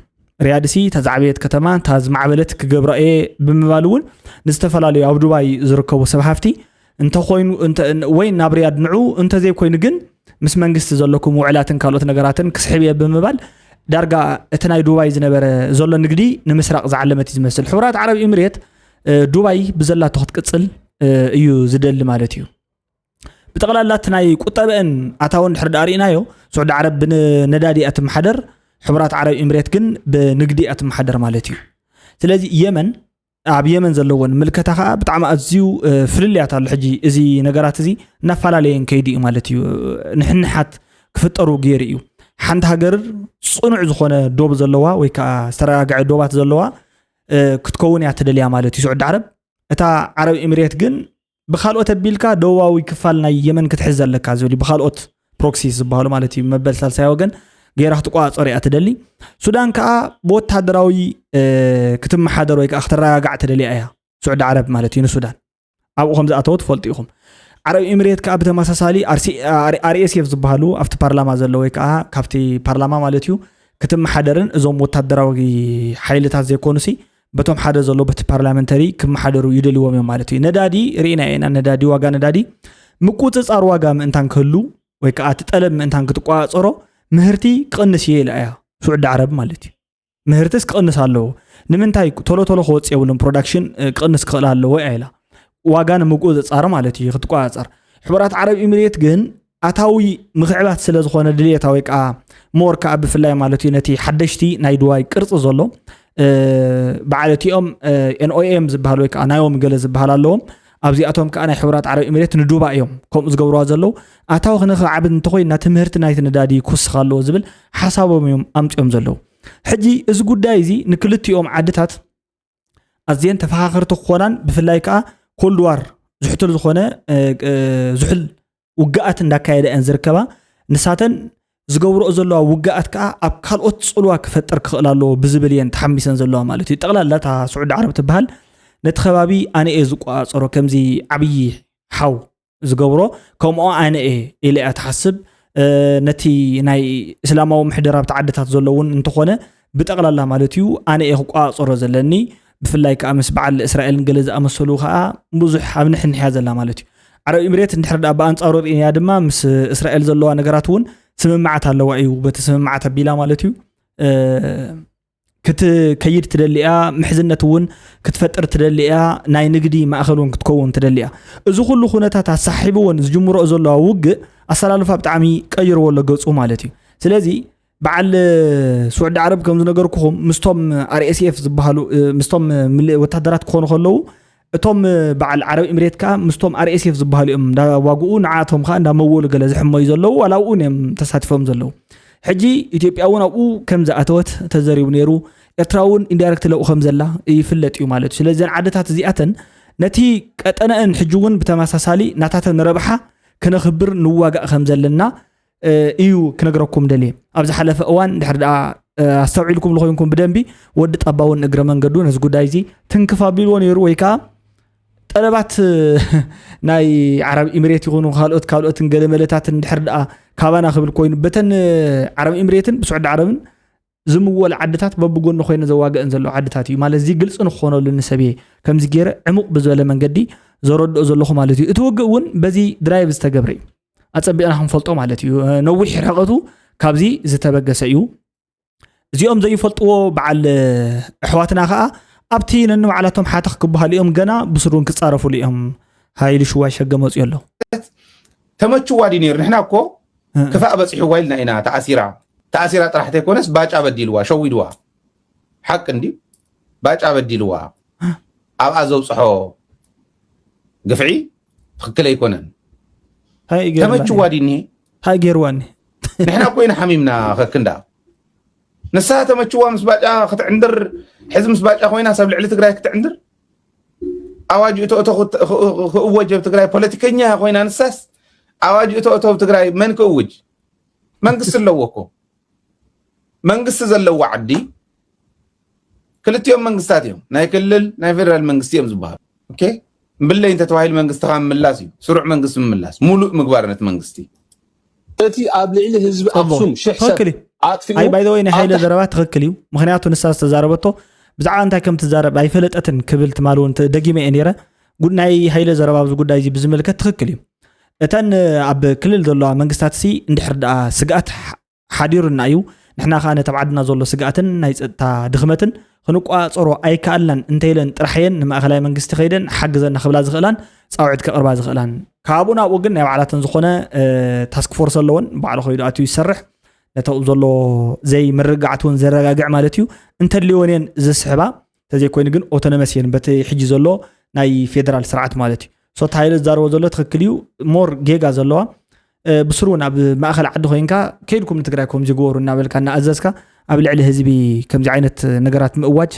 ሪያድ ሲ እታ ዝዓበየት ከተማ እታ ዝማዕበለት ክገብራ እየ ብምባል እውን ንዝተፈላለዩ ኣብ ዱባይ ዝርከቡ ሰብ ሃፍቲ እንተኮይኑ ወይ ናብ ሪያድ ንዑ እንተዘይኮይኑ ግን ምስ መንግስቲ ዘለኩም ውዕላትን ካልኦት ነገራትን ክስሕብ እየ ብምባል ዳርጋ እቲ ናይ ዱባይ ዝነበረ ዘሎ ንግዲ ንምስራቕ ዝዓለመት እዩ ዝመስል። ሕቡራት ዓረብ ኢምሬት ዱባይ ብዘላቶ ክትቅፅል እዩ ዝደሊ ማለት እዩ። ብጠቕላላ እቲ ናይ ቁጠበአን ኣታዊ እንድሕር ዳኣ ርኢናዮ ስዑዲ ዓረብ ብነዳዲ እያ ትመሓደር። ሕቡራት ዓረብ ኢምሬት ግን ብንግዲ እያ ትመሓደር ማለት እዩ። ስለዚ የመን ኣብ የመን ዘለወን ምልከታ ከዓ ብጣዕሚ ኣዝዩ ፍልልያት ኣሎ። ሕጂ እዚ ነገራት እዚ እናፈላለየን ከይዱ እዩ ማለት እዩ። ንሕንሓት ክፍጠሩ ገይሩ እዩ። ሓንቲ ሃገር ፅኑዕ ዝኾነ ዶብ ዘለዋ ወይ ከዓ ዝተረጋገዐ ዶባት ዘለዋ ክትከውን እያ ትደልያ ማለት እዩ ስዑዲ ዓረብ። እታ ዓረብ ኢምሬት ግን ብካልኦት ኣቢልካ ደቡባዊ ክፋል ናይ የመን ክትሕዝ ኣለካ ዝብል እዩ። ብካልኦት ፕሮክሲስ ዝበሃሉ ማለት እዩ መበል ሳልሳይ ወገን ገይራ ክትቆፃፀር እያ ትደሊ። ሱዳን ከዓ ብወታደራዊ ክትመሓደር ወይ ከዓ ክትረጋጋዕ ትደልያ እያ ስዑዲ ዓረብ ማለት እዩ ንሱዳን። ኣብኡ ከም ዝኣተወ ትፈልጡ ኢኹም። ዓረብ ኢምሬት ከዓ ብተመሳሳሊ ኣርኤስኤፍ ዝበሃሉ ኣብቲ ፓርላማ ዘሎ ወይ ከዓ ካብቲ ፓርላማ ማለት እዩ ክትመሓደርን እዞም ወታደራዊ ሓይልታት ዘይኮኑሲ በቶም ሓደ ዘሎ በቲ ፓርላመንተሪ ክመሓደሩ ይደልዎም እዮም ማለት እዩ። ነዳዲ ርኢና ኢና። ነዳዲ ዋጋ ነዳዲ ምቁፅፃር ዋጋ ምእንታን ክህሉ ወይ ከዓ እቲ ጠለብ ምእንታን ክትቆፃፀሮ ምህርቲ ክቕንስ እየ ኢላ እያ ስዑዲ ዓረብ ማለት እዩ። ምህርትስ ክቕንስ ኣለዎ። ንምንታይ ቶሎ ቶሎ ክወፅ የብሉን ፕሮዳክሽን ክቕንስ ክኽእል ኣለዎ እያ ኢላ። ዋጋ ንምቁፅፃር ማለት እዩ ክትቆፃፀር። ሕቡራት ዓረብ ኢሚሬት ግን ኣታዊ ምኽዕባት ስለ ዝኾነ ድልየታ ወይ ከዓ ሞር ከዓ ብፍላይ ማለት እዩ ነቲ ሓደሽቲ ናይ ድዋይ ቅርፂ ዘሎ በዓል እቲኦም ኤንኦኤም ዝበሃል ወይ ከዓ ናዮም ገለ ዝበሃል ኣለዎም ኣብዚኣቶም ከዓ ናይ ሕቡራት ዓረብ ኤሚሬት ንዱባ እዮም ከምኡ ዝገብርዋ ዘለዉ ኣታዊ ክነኽዓብት እንተኮይንና ትምህርቲ ናይቲ ነዳዲ ክውስኽ ኣለዎ ዝብል ሓሳቦም እዮም ኣምፅኦም ዘለዉ ሕጂ እዚ ጉዳይ እዚ ንክልቲኦም ዓድታት ኣዝየን ተፈኻኸርቲ ክኾናን ብፍላይ ከዓ ኮልድዋር ዝሕትል ዝኾነ ዝሕል ውግኣት እንዳካየዳ እየን ዝርከባ። ንሳተን ዝገብርኦ ዘለዋ ውግኣት ከዓ ኣብ ካልኦት ፅልዋ ክፈጥር ክኽእል ኣለዎ ብዝብል እየን ተሓሚሰን ዘለዋ ማለት እዩ። ጠቕላላ እታ ስዑዲ ዓረብ ትበሃል ነቲ ከባቢ ኣነ እየ ዝቆፃፀሮ ከምዚ ዓብዪ ሓው ዝገብሮ ከምኡ ኣነ እየ ኢለ እያ ትሓስብ። ነቲ ናይ እስላማዊ ምሕደራ ኣብቲ ዓድታት ዘሎ እውን እንተኾነ ብጠቕላላ ማለት እዩ ኣነ እየ ክቆፃፀሮ ዘለኒ። ብፍላይ ከዓ ምስ በዓል እስራኤልን ገለ ዝኣመሰሉ ከዓ ብዙሕ ኣብ ንሕንሕያ ዘላ ማለት እዩ። ዓረብ ኢምሬት እንድሕር ደኣ ብኣንፃሩ ርኢናያ ድማ ምስ እስራኤል ዘለዋ ነገራት እውን ስምምዓት ኣለዋ እዩ። በቲ ስምምዓት ኣቢላ ማለት እዩ ክትከይድ ትደሊ እያ። ምሕዝነት እውን ክትፈጥር ትደሊ እያ። ናይ ንግዲ ማእኸል እውን ክትከውን ትደሊ እያ። እዚ ኩሉ ኩነታት ኣሳሒብዎን ዝጅምረኦ ዘለዋ ውግእ ኣሰላልፋ ብጣዕሚ ቀይርዎ ኣሎ ገፁ ማለት እዩ። ስለዚ በዓል ስዑዲ ዓረብ ከም ዝነገርኩኹም ምስቶም ኣርኤስኤፍ ዝበሃሉ ምስቶም ወታደራት ክኾኑ ከለዉ እቶም በዓል ዓረብ ኤምሬት ከዓ ምስቶም ኣርኤስኤፍ ዝበሃሉ እዮም እንዳዋግኡ ንዓቶም ከዓ እንዳመወሉ ገለ ዝሕመዩ ዘለዉ ዋላ ኣብኡ እዮም ተሳቲፎም ዘለዉ። ሕጂ ኢትዮጵያ እውን ኣብኡ ከም ዝኣተወት ተዘሪቡ ነይሩ። ኤርትራ እውን ኢንዳይረክት ለብኡ ከም ዘላ ይፍለጥ እዩ ማለት እዩ። ስለዚ ዘን ዓድታት እዚኣተን ነቲ ቀጠነአን ሕጂ እውን ብተመሳሳሊ ናታተን ረብሓ ክነኽብር ንዋጋእ ከም ዘለና እዩ ክነግረኩም ደልየ። ኣብ ዝሓለፈ እዋን ድሕር ደኣ ኣስተውዒልኩም ዝኾይንኩም ብደንቢ፣ ወዲ ጣባ እውን እግረ መንገዱ ነዚ ጉዳይ እዚ ትንክፍ ኣቢልዎ ነይሩ፣ ወይ ከዓ ጠለባት ናይ ዓረብ ኢምሬት ይኹኑ ካልኦት ካልኦትን ገለ መለታትን ድሕር ደኣ ካባና ክብል ኮይኑ፣ በተን ዓረብ ኢምሬትን ብስዑዲ ዓረብን ዝምወል ዓድታት በብጎኒ ኮይነ ዘዋግአን ዘለዋ ዓድታት እዩ ማለት እዚ ግልፂ ንክኾነሉ ንሰብየ ከምዚ ገይረ ዕሙቕ ብዝበለ መንገዲ ዘረድኦ ዘለኹ ማለት እዩ። እቲ ውግእ እውን በዚ ድራይቭ ዝተገብረ እዩ። ኣፀቢቕና ክንፈልጦ ማለት እዩ። ነዊሕ ርሕቐቱ ካብዚ ዝተበገሰ እዩ። እዚኦም ዘይፈልጥዎ በዓል ኣሕዋትና ከዓ ኣብቲ ነንባዕላቶም ሓተኽ ክበሃሉ እዮም፣ ገና ብስሩን ክፃረፉሉ እዮም። ሃይሉ ሽዋይ ሸገ መፅኡ ኣሎ። ተመችዋ ድዩ ነይሩ? ንሕና እኮ ክፋእ በፂሕዋ ኢልና ኢና። ተኣሲራ ተኣሲራ ጥራሕ ተይኮነስ ባጫ በዲልዋ፣ ሸዊድዋ። ሓቂ እንዲ ባጫ በዲልዋ። ኣብኣ ዘውፅሖ ግፍዒ ትኽክል ኣይኮነን። ተመችዋ ድኒ ሃይ ገይርዋኒ። ንሕና ኮይና ሓሚምና ከክንዳ ንሳ ተመችዋ ምስ ባጫ ክትዕንድር፣ ሕዚ ምስ ባጫ ኮይና ሰብ ልዕሊ ትግራይ ክትዕንድር፣ ኣዋጅ እቶ እቶ ክእወጅ ኣብ ትግራይ። ፖለቲከኛ ኮይና ንሳስ ኣዋጅ እቶ እቶ ኣብ ትግራይ መን ክእውጅ? መንግስቲ ኣለዎ እኮ። መንግስቲ ዘለዎ ዓዲ ክልቲኦም መንግስታት እዮም። ናይ ክልል ናይ ፌደራል መንግስቲ እዮም ዝበሃሉ። ኦኬ፣ ብለይ እንተተባሂሉ መንግስትኻ ምምላስ እዩ። ስሩዕ መንግስቲ ምምላስ፣ ሙሉእ ምግባር ነቲ መንግስቲ። እቲ ኣብ ልዕሊ ህዝቢ ኣክሱም ሽሕ ሰብ ኣጥፊኡ። ኣይ ባይ ዘ ወይ ናይ ሃይለ ዘረባ ትኽክል እዩ። ምክንያቱ ንሳ ዝተዛረበቶ ብዛዕባ እንታይ ከም ትዛረብ ኣይፈለጠትን ክብል ትማል እውን ደጊመ እየ ነይረ። ጉድ ናይ ሃይለ ዘረባ ኣብዚ ጉዳይ እዚ ብዝምልከት ትኽክል እዩ። እተን ኣብ ክልል ዘለዋ መንግስታት ሲ እንድሕር ደኣ ስግኣት ሓዲሩና እዩ። ንሕና ከኣ ነቲ ኣብ ዓድና ዘሎ ስግኣትን ናይ ጸጥታ ድኽመትን ክንቋጸሮ ኣይከኣልናን እንተኢለን ጥራሕ እየን ንማእኸላይ መንግስቲ ከይደን ሓግዘና ክብላ ዝኽእላን ጻውዒት ከቕርባ ዝኽእላን። ካብኡ ናብኡ ግን ናይ ባዕላተን ዝኾነ ታስክ ፎርስ ኣለወን፣ ባዕሉ ከይዱ ኣትዩ ይሰርሕ። ነቲ ኣብኡ ዘሎ ዘይምርግጋዓት እውን ዘረጋግዕ ማለት እዩ። እንተድልዮን እየን ዝስሕባ፣ እንተዘይኮይኑ ግን ኦቶኖመስ እየን በቲ ሕጂ ዘሎ ናይ ፌደራል ስርዓት ማለት እዩ። ሶ እቲ ሃይለ ዝዛረቦ ዘሎ ትኽክል እዩ። ሞር ጌጋ ዘለዋ ብስሩ እውን ኣብ ማእኸል ዓዲ ኮይንካ ከይድኩም ንትግራይ ከምዚ ግበሩ እናበልካ እናኣዘዝካ ኣብ ልዕሊ ህዝቢ ከምዚ ዓይነት ነገራት ምእዋጅ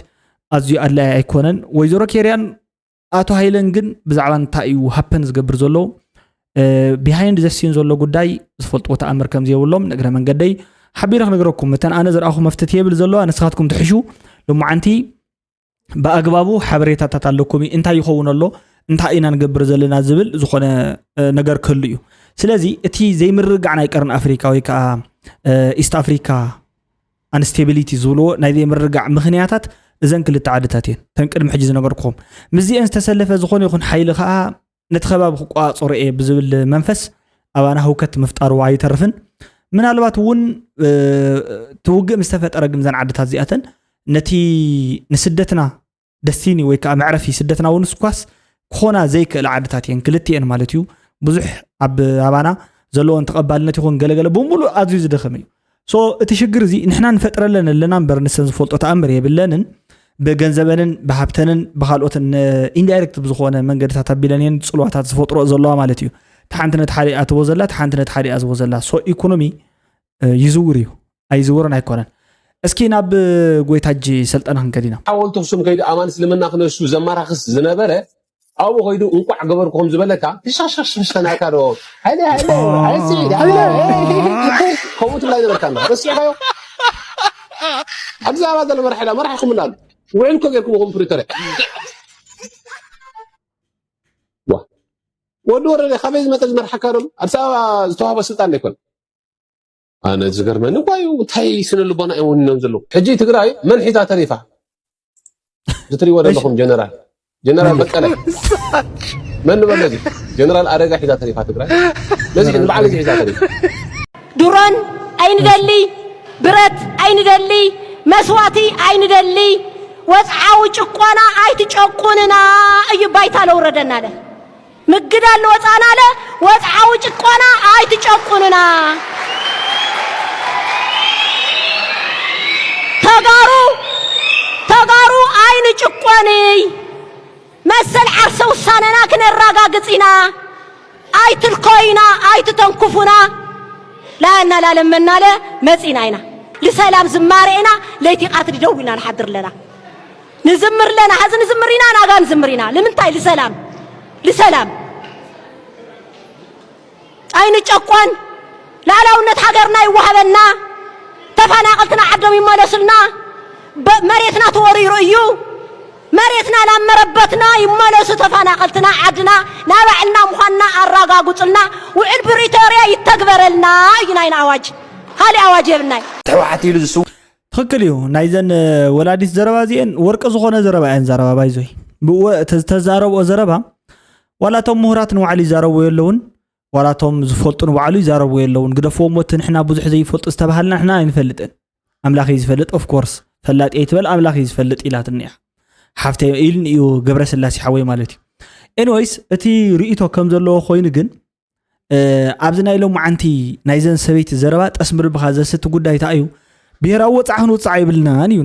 ኣዝዩ ኣድላይ ኣይኮነን። ወይዘሮ ኬርያን ኣቶ ሃይለን ግን ብዛዕባ እንታይ እዩ ሃፐን ዝገብር ዘሎ፣ ቢሃይንድ ዘሲን ዘሎ ጉዳይ ዝፈልጥዎ ተኣምር ከምዚ የብሎም። ንእግረ መንገደይ ሓቢረ ክነግረኩም፣ እተን ኣነ ዘርኣኹ መፍትት የብል ዘለዋ ንስኻትኩም ትሕሹ። ልሙዓንቲ ብኣግባቡ ሓበሬታታት ኣለኩም እዩ። እንታይ ይኸውን ኣሎ፣ እንታይ ኢና ንገብር ዘለና ዝብል ዝኾነ ነገር ክህሉ እዩ። ስለዚ እቲ ዘይምርግጋዕ ናይ ቀርን ኣፍሪካ ወይ ከዓ ኢስት ኣፍሪካ ኣንስቴቢሊቲ ዝብልዎ ናይ ዘይምርግጋዕ ምኽንያታት እዘን ክልተ ዓድታት እየን። ተን ቅድሚ ሕጂ ዝነገርኩኹም ምስዚአን ዝተሰለፈ ዝኾነ ይኹን ሓይሊ ከዓ ነቲ ከባቢ ክቋፀሮ እየ ብዝብል መንፈስ ኣባና ህውከት ምፍጣሩ ኣይተርፍን። ምናልባት እውን እቲ ውግእ ምስ ተፈጠረ ግን እዘን ዓድታት እዚኣተን ነቲ ንስደትና ደስቲኒ ወይ ከዓ መዕረፊ ስደትና እውን ስኳስ ክኾና ዘይክእል ዓድታት እየን ክልቲኤን ማለት እዩ። ብዙሕ ኣብ ኣባና ዘለዎን ተቐባልነት ይኹን ገለገለ ብምሉእ ኣዝዩ ዝደኸመ እዩ። ሶ እቲ ሽግር እዚ ንሕና ንፈጥረለን ኣለና እምበር ንሰን ዝፈልጦ ተኣምር የብለንን። ብገንዘበንን ብሃብተንን ብካልኦትን ኢንዳይሬክት ብዝኾነ መንገድታት ኣቢለን እየን ፅልዋታት ዝፈጥሮ ዘለዋ ማለት እዩ። ተሓንቲ ነቲ ሓደ ኣትቦ ዘላ ተሓንቲ ነቲ ሓደ ኣዝቦ ዘላ ሶ ኢኮኖሚ ይዝውር እዩ ኣይዝውርን ኣይኮነን። እስኪ ናብ ጎይታጅ ሰልጠና ክንከድ ኢና። ሓወልቲ ኣክሱም ከይዱ ኣማን እስልምና ክነሱ ዘማራክስ ዝነበረ ኣብኡ ከይዱ እንቋዕ ገበርኩ ከም ዝበለካ ትሻሻሽሽ ተናካ ዶ ሃይለ ሃይለ ሃይለ ሃይለ ከምኡ ትብላ ነበርካ እንዳ ረሲዕካዮ። ኣዲስ ኣበባ ዘሎ መራሒ ኢላ መራሒኹም እንዳሉ ውዕል እኮ ጌርኩም ኹም ፕሪቶርያ። ዋ ወዲ ወረደ ካበይ ዝመፀ ዝመርሓካ ዶ ኣዲስ ኣበባ ዝተዋህበ ስልጣን ዶ ይኮን? ኣነ ዝገርመኒ እኳ እዩ እንታይ ስነ ልቦና እዮም ወኒኖም ዘለዉ። ሕጂ ትግራይ መን ሒዛ ተሪፋ? ዝትሪዎ ዘለኹም ጀነራል ጀነራል በቀለ መን ንበሎ እዚ ጀነራል ኣረጋ ሒዛ ተሪፋ ትግራይ ነዚ ንባዕል እዚ ሒዛ ተሪፋ ድሮን ኣይንደሊ፣ ብረት ኣይንደሊ፣ መስዋእቲ ኣይንደሊ፣ ወፅዓዊ ጭቆና ኣይትጨቁንና እዩ ባይታ ለውረደና ኣለ። ምግዳል ንወፃና ኣለ። ወፅዓዊ ጭቆና ኣይትጨቁንና። ተጋሩ ተጋሩ ኣይንጭቆንይ። መሰል ዓርሰ ውሳነና ክነራጋግፅ ኢና። ኣይትልኮዩና፣ ኣይትተንኩፉና። ላና ላለመናለ መፂና ኢና። ልሰላም ዝማረ ኢና። ለይቲ ቃትሪ ደው ኢና ንሓድር ኣለና። ንዝምር ኣለና፣ ሐዚ ንዝምር ኢና፣ ናጋ ንዝምር ኢና። ንምንታይ? ልሰላም፣ ልሰላም። ኣይንጨቆን፣ ላዕላውነት ሃገርና ይወሃበና፣ ተፈናቐልትና ዓዶም ይመለሱልና። መሬትና ተወሪሩ እዩ። መሬትና ናብ መረበትና ይመለሱ። ተፈናቐልትና ዓድና ናባዕልና ምዃንና ኣራጋጉፅልና። ውዕል ፕሪቶርያ ይተግበረልና እዩ ናይና ኣዋጅ። ካሊእ ኣዋጅ የብልናይ። ሕወሓት ኢሉ ዝስው ትኽክል እዩ። ናይዘን ወላዲት ዘረባ እዚአን ወርቂ ዝኾነ ዘረባ እየን ዘረባ ባይዞይ ተዛረብኦ ዘረባ ዋላ እቶም ምሁራት ንባዕሉ ይዛረቡ የለውን ዋላ እቶም ዝፈልጡ ንባዕሉ ይዛረቡ የለውን። ግደፍዎ እሞ እቲ ንሕና ብዙሕ ዘይፈልጡ ዝተባሃልና ንሕና ኣይንፈልጥን። ኣምላኽ እዩ ዝፈልጥ። Of course ፈላጥ እየ ትበል ኣምላኽ እዩ ዝፈልጥ ኢላትኒ እያ ሓፍተይ ኢልኒ እዩ ገብረስላሴ ሓወይ ማለት እዩ። Anyways እቲ ርእይቶ ከም ዘለዎ ኮይኑ ግን ኣብዚ ናይ ሎማዓንቲ ናይዘን ሰበይቲ ዘረባ ጠስሚ ልብኻ ዘስቲ ጉዳይ እንታይ እዩ? ብሄራዊ ወፅዓ ክንውፅዓ የብልናን እዩ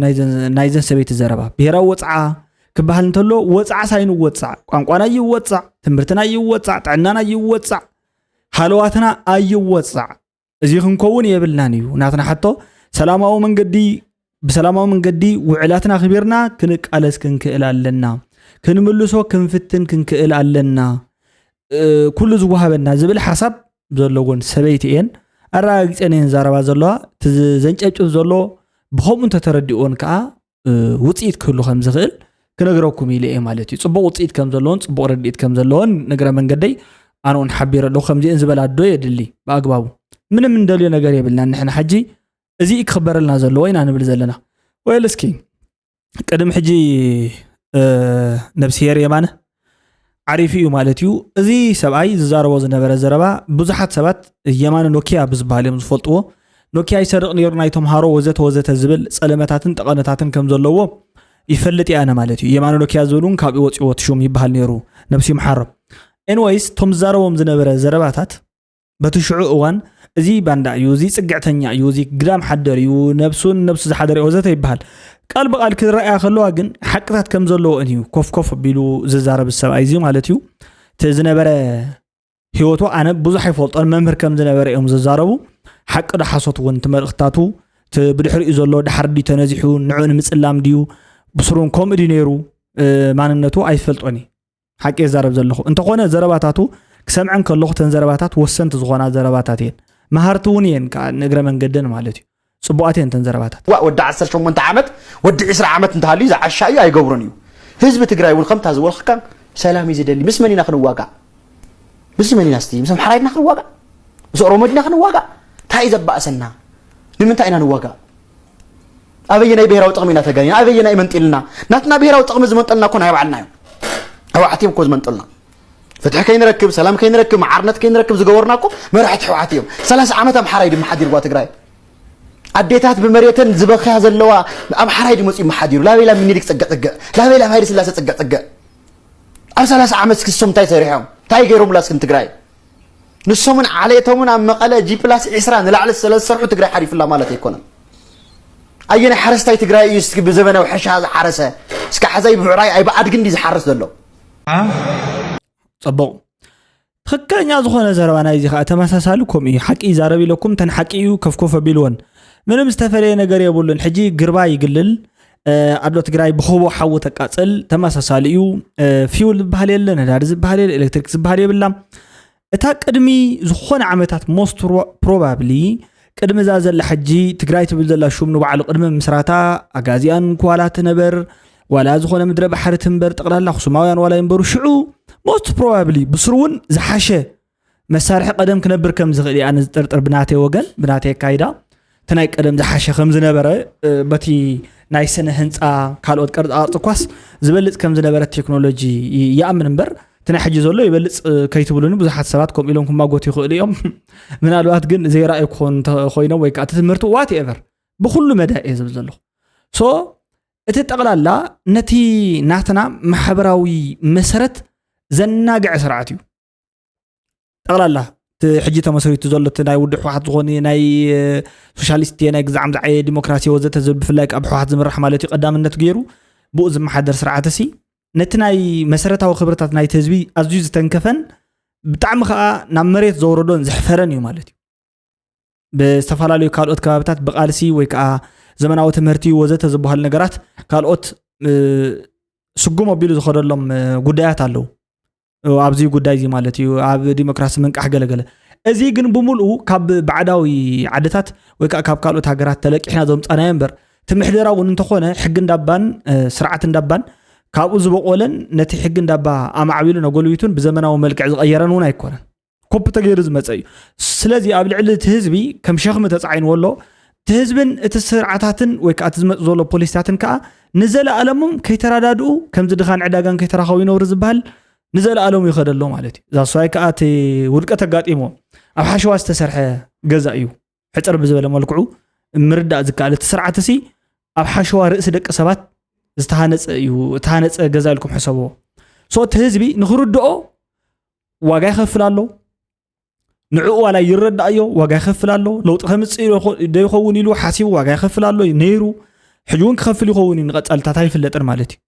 ናይዘን ሰበይቲ ዘረባ። ብሄራዊ ወፅዓ ክበሃል እንተሎ ወፅዓስ ኣይንወፃዕ፣ ቋንቋና ይወፃዕ፣ ትምህርትና ይወፃዕ፣ ጥዕናና ይወፃዕ፣ ሃለዋትና ኣይወፃዕ። እዚ ክንከውን የብልናን እዩ ናትና ሕቶ። ሰላማዊ መንገዲ ብሰላማዊ መንገዲ ውዕላትና ኣኽቢርና ክንቃለስ ክንክእል ኣለና። ክንምልሶ ክንፍትን ክንክእል ኣለና። ኩሉ ዝወሃበና ዝብል ሓሳብ ዘለዎን ሰበይቲ እየን ኣረጋጊፀን እየን ዛረባ ዘለዋ። እቲ ዘንጨብጭብ ዘሎ ብከምኡ እንተተረዲእዎን ከዓ ውፅኢት ክህሉ ከም ዝኽእል ክነግረኩም ኢለ እየ ማለት እዩ። ፅቡቕ ውፅኢት ከም ዘለዎን ፅቡቕ ረድኢት ከም ዘለዎን ንግረ መንገደይ ኣነ እውን ሓቢረ ኣለኹ። ከምዚአን ዝበላ ኣዶ የድሊ ብኣግባቡ ምንም እንደልዮ ነገር የብልና። ንሕና ሕጂ እዚ ክኽበረልና ዘለዎ ኢና ንብል ዘለና። ወይል እስኪ ቅድም ሕጂ ነብስሄር የማነ ዓሪፉ እዩ ማለት እዩ። እዚ ሰብኣይ ዝዛረቦ ዝነበረ ዘረባ ብዙሓት ሰባት የማነ ኖኪያ ብዝበሃል እዮም ዝፈልጥዎ። ኖኪያ ይሰርቕ ነይሩ ናይ ተምሃሮ ወዘተ ወዘተ ዝብል ጸለመታትን ጠቐነታትን ከም ዘለዎ ይፈልጥ እየ ኣነ ማለት እዩ። የማነ ኖኪያ ዝብል እውን ካብኡ ወፂዎ ትሹም ይበሃል ነይሩ ነብሲ ይምሓሮ። ኤንወይስ እቶም ዝዛረቦም ዝነበረ ዘረባታት በቲ ሽዑ እዋን እዚ ባንዳ እዩ፣ እዚ ፅግዕተኛ እዩ፣ እዚ ግዳም ሓደር እዩ፣ ነብሱን ነብሱ ዝሓደረ ወዘተ ይበሃል። ቃል ብቃል ክረኣያ ከለዋ ግን ሓቅታት ከም ዘለዎን እዩ ኮፍ ኮፍ ኣቢሉ ዝዛረብ ሰብኣይ እዚ ማለት እዩ። እቲ ዝነበረ ህይወቱ ኣነ ብዙሕ ኣይፈልጦን፣ መምህር ከም ዝነበረ እዮም ዝዛረቡ። ሓቂ ዶ ሓሶት እውን እቲ መልእኽታቱ እቲ ብድሕሪኡ ዘሎ ድሓር ድዩ ተነዚሑ ንዕኡ ንምፅላም ድዩ ብስሩን ከምኡ ድዩ ነይሩ ማንነቱ ኣይፈልጦን እዩ። ሓቂ የዛረብ ዘለኹ እንተኾነ ዘረባታቱ ክሰምዐን ከለኹ ተን ዘረባታት ወሰንቲ ዝኾና ዘረባታት እየን። መሃርቲ እውን እየን ከዓ ንእግረ መንገደን ማለት እዩ። ፅቡቓት እየን ተን ዘረባታት። ዋ ወዲ ዓሰርተ ሸሞንተ ዓመት ወዲ ዕስራ ዓመት እንተሃልዩ ዝዓሻ እዩ ኣይገብሮን እዩ። ህዝቢ ትግራይ እውን ከምታ ዝበልኽካ ሰላም እዩ ዝደሊ። ምስ መን ኢና ክንዋጋእ? ምስ መን ኢና እስቲ ምስ ኣምሓራይ ድና ክንዋጋእ? ምስ ኦሮሞ ድና ክንዋጋእ? እንታይ እዩ ዘባእሰና? ንምንታይ ኢና ንዋጋእ? ኣበየናይ ብሄራዊ ጥቕሚ ኢና ተጋኒና? ኣበየናይ መንጢልና? ናትና ብሄራዊ ጥቕሚ ዝመንጠልና እኮ ናይ ባዕልና እዮም። ህወሓት እዮም እኮ ዝመንጠልና። ፍትሒ ከይንረክብ፣ ሰላም ከይንረክብ፣ መዓርነት ከይንረክብ ዝገበሩና እኮ መራሕቲ ህወሓት እዮም። ሰላሳ ዓመት ኣምሓራይ ድመሓዲርዋ ትግራይ። ኣዴታት ብመሬተን ዝበኽያ ዘለዋ ኣምሓራይ ድመፅኡ ይመሓዲሩ። ላበይላ ሚኒሊክ ፅግዕ ፅግዕ፣ ላበይላ ሃይለ ስላሴ ፅግዕ ፅግዕ። ኣብ ሰላሳ ዓመት እስኪ ንሶም እንታይ ሰሪሖም? እንታይ ገይሮምላ እስኪ ንትግራይ? ንሶምን ዓሌቶምን ኣብ መቐለ ጂ ፕላስ ዕስራ ንላዕሊ ስለ ዝሰርሑ ትግራይ ሓሪፍላ ማለት ኣይኮነን። ኣየናይ ሓረስታይ ትግራይ እዩ እስኪ ብዘበናዊ ሕርሻ ዝሓረሰ? እስኪ ሓዛይ ብብዕራይ ኣይ ብኣድጊ እንዲ ዝሓርስ ዘሎ? ፅቡቕ ትኽክለኛ ዝኾነ ዘረባ ናይዚ ከዓ ተመሳሳሊ ከምኡ እዩ። ሓቂ ይዛረብ ኢለኩም ተን ሓቂ እዩ ከፍኮፍ ኣቢልወን ምንም ዝተፈለየ ነገር የብሉን። ሕጂ ግርባ ይግልል ኣዶ ትግራይ ብኮቦ ሓዊ ተቃፅል ተመሳሳሊ እዩ። ፊውል ዝበሃል የለ፣ ነዳዲ ዝበሃል የለ፣ ኤሌክትሪክ ዝበሃል የብላ። እታ ቅድሚ ዝኾነ ዓመታት most probably ቅድሚ እዛ ዘላ ሕጂ ትግራይ ትብል ዘላ ሹም ንባዕሉ ቅድሚ ምስራታ ኣጋዚያን ኳላ ትነበር ዋላ ዝኾነ ምድረ ባሕሪ ትንበር ጠቕላላ ኣኽሱማውያን ዋላ ይንበሩ ሽዑ most probably ብስሩ እውን ዝሓሸ መሳርሒ ቀደም ክነብር ከም ዝኽእል እየ ኣነ ዝጥርጥር ብናተይ ወገን ብናተይ ኣካይዳ እቲ ናይ ቀደም ዝሓሸ ከም ዝነበረ በቲ ናይ ስነ ህንፃ ካልኦት ቅርፃ ቅርፂ ኳስ ዝበልፅ ከም ዝነበረ ቴክኖሎጂ ይኣምን እምበር እቲ ናይ ሕጂ ዘሎ ይበልፅ ከይትብሉኒ ብዙሓት ሰባት ከምኡ ኢሎም ክማጎት ይኽእሉ እዮም ምናልባት ግን ዘይረኣዩ ክኾኑ እንተኮይኖም ወይ ከዓ እቲ ትምህርቲ ዋት ኤቨር ብኩሉ መዳይ እየ ዝብል ዘለኹ so እቲ ጠቕላላ ነቲ ናትና ማሕበራዊ መሰረት ዘናግዐ ስርዓት እዩ ጠቕላላ እቲ ሕጂ ተመስሪቱ ዘሎ እቲ ናይ ውድብ ህወሓት ዝኾነ ናይ ሶሻሊስት ናይ ግዛዕ ምዛዕ ዲሞክራሲ ወዘተ ዝብል ብፍላይ ካብ ህወሓት ዝምራሕ ማለት እዩ ቀዳምነት ገይሩ ብኡ ዝመሓደር ስርዓት ሲ ነቲ ናይ መሰረታዊ ክብርታት ናይቲ ህዝቢ ኣዝዩ ዝተንከፈን ብጣዕሚ ከዓ ናብ መሬት ዘውረዶን ዘሕፈረን እዩ ማለት እዩ ብዝተፈላለዩ ካልኦት ከባብታት ብቃልሲ ወይ ከዓ ዘመናዊ ትምህርቲ ወዘተ ዝበሃሉ ነገራት ካልኦት ስጉም ኣቢሉ ዝኸደሎም ጉዳያት ኣለዉ ኣብዚ ጉዳይ እዚ ማለት እዩ ኣብ ዲሞክራሲ ምንቃሕ ገለገለ እዚ ግን ብምልኡ ካብ ባዕዳዊ ዓድታት ወይ ከዓ ካብ ካልኦት ሃገራት ተለቂሕና ዘምፃናዮ እምበር፣ እቲ ምሕደራ እውን እንተኾነ ሕጊ እንዳባን ስርዓት እንዳባን ካብኡ ዝበቆለን ነቲ ሕጊ እንዳባ ኣማዕቢሉን ኣጎልቢቱን ብዘመናዊ መልክዕ ዝቐየረን እውን ኣይኮነን። ኮፒ ተገይሩ ዝመፀ እዩ። ስለዚ ኣብ ልዕሊ እቲ ህዝቢ ከም ሸኽሚ ተፃዒንዎ ኣሎ። እቲ ህዝብን እቲ ስርዓታትን ወይ ከዓ እቲ ዝመፁ ዘሎ ፖሊሲታትን ከዓ ንዘለኣለሞም ከይተረዳድኡ፣ ከምዚ ድኻን ዕዳጋን ከይተራኸቡ ይነብሩ ዝበሃል፣ ንዘለኣለሙ ይኸደ ኣሎ ማለት እዩ። እዛ ሰዋይ ከዓ እቲ ውድቀት ኣጋጢሞ ኣብ ሓሸዋ ዝተሰርሐ ገዛ እዩ። ሕፅር ብዝበለ መልክዑ ምርዳእ ዝከኣል፣ እቲ ስርዓት ሲ ኣብ ሓሸዋ ርእሲ ደቂ ሰባት ዝተሃነፀ እዩ። እተሃነፀ ገዛ ኢልኩም ሕሰብዎ። ሶ እቲ ህዝቢ ንክርድኦ ዋጋ ይኸፍል ኣሎ። ንዕኡ ዋላ ይረዳእዮ፣ ዋጋ ይኸፍል ኣሎ። ለውጢ ከምፅእ ዶ ይኸውን ኢሉ ሓሲቡ ዋጋ ይኸፍል ኣሎ ነይሩ። ሕጂ እውን ክኸፍል ይኸውን እዩ፣ ንቐፃልታት ኣይፍለጥን ማለት እዩ።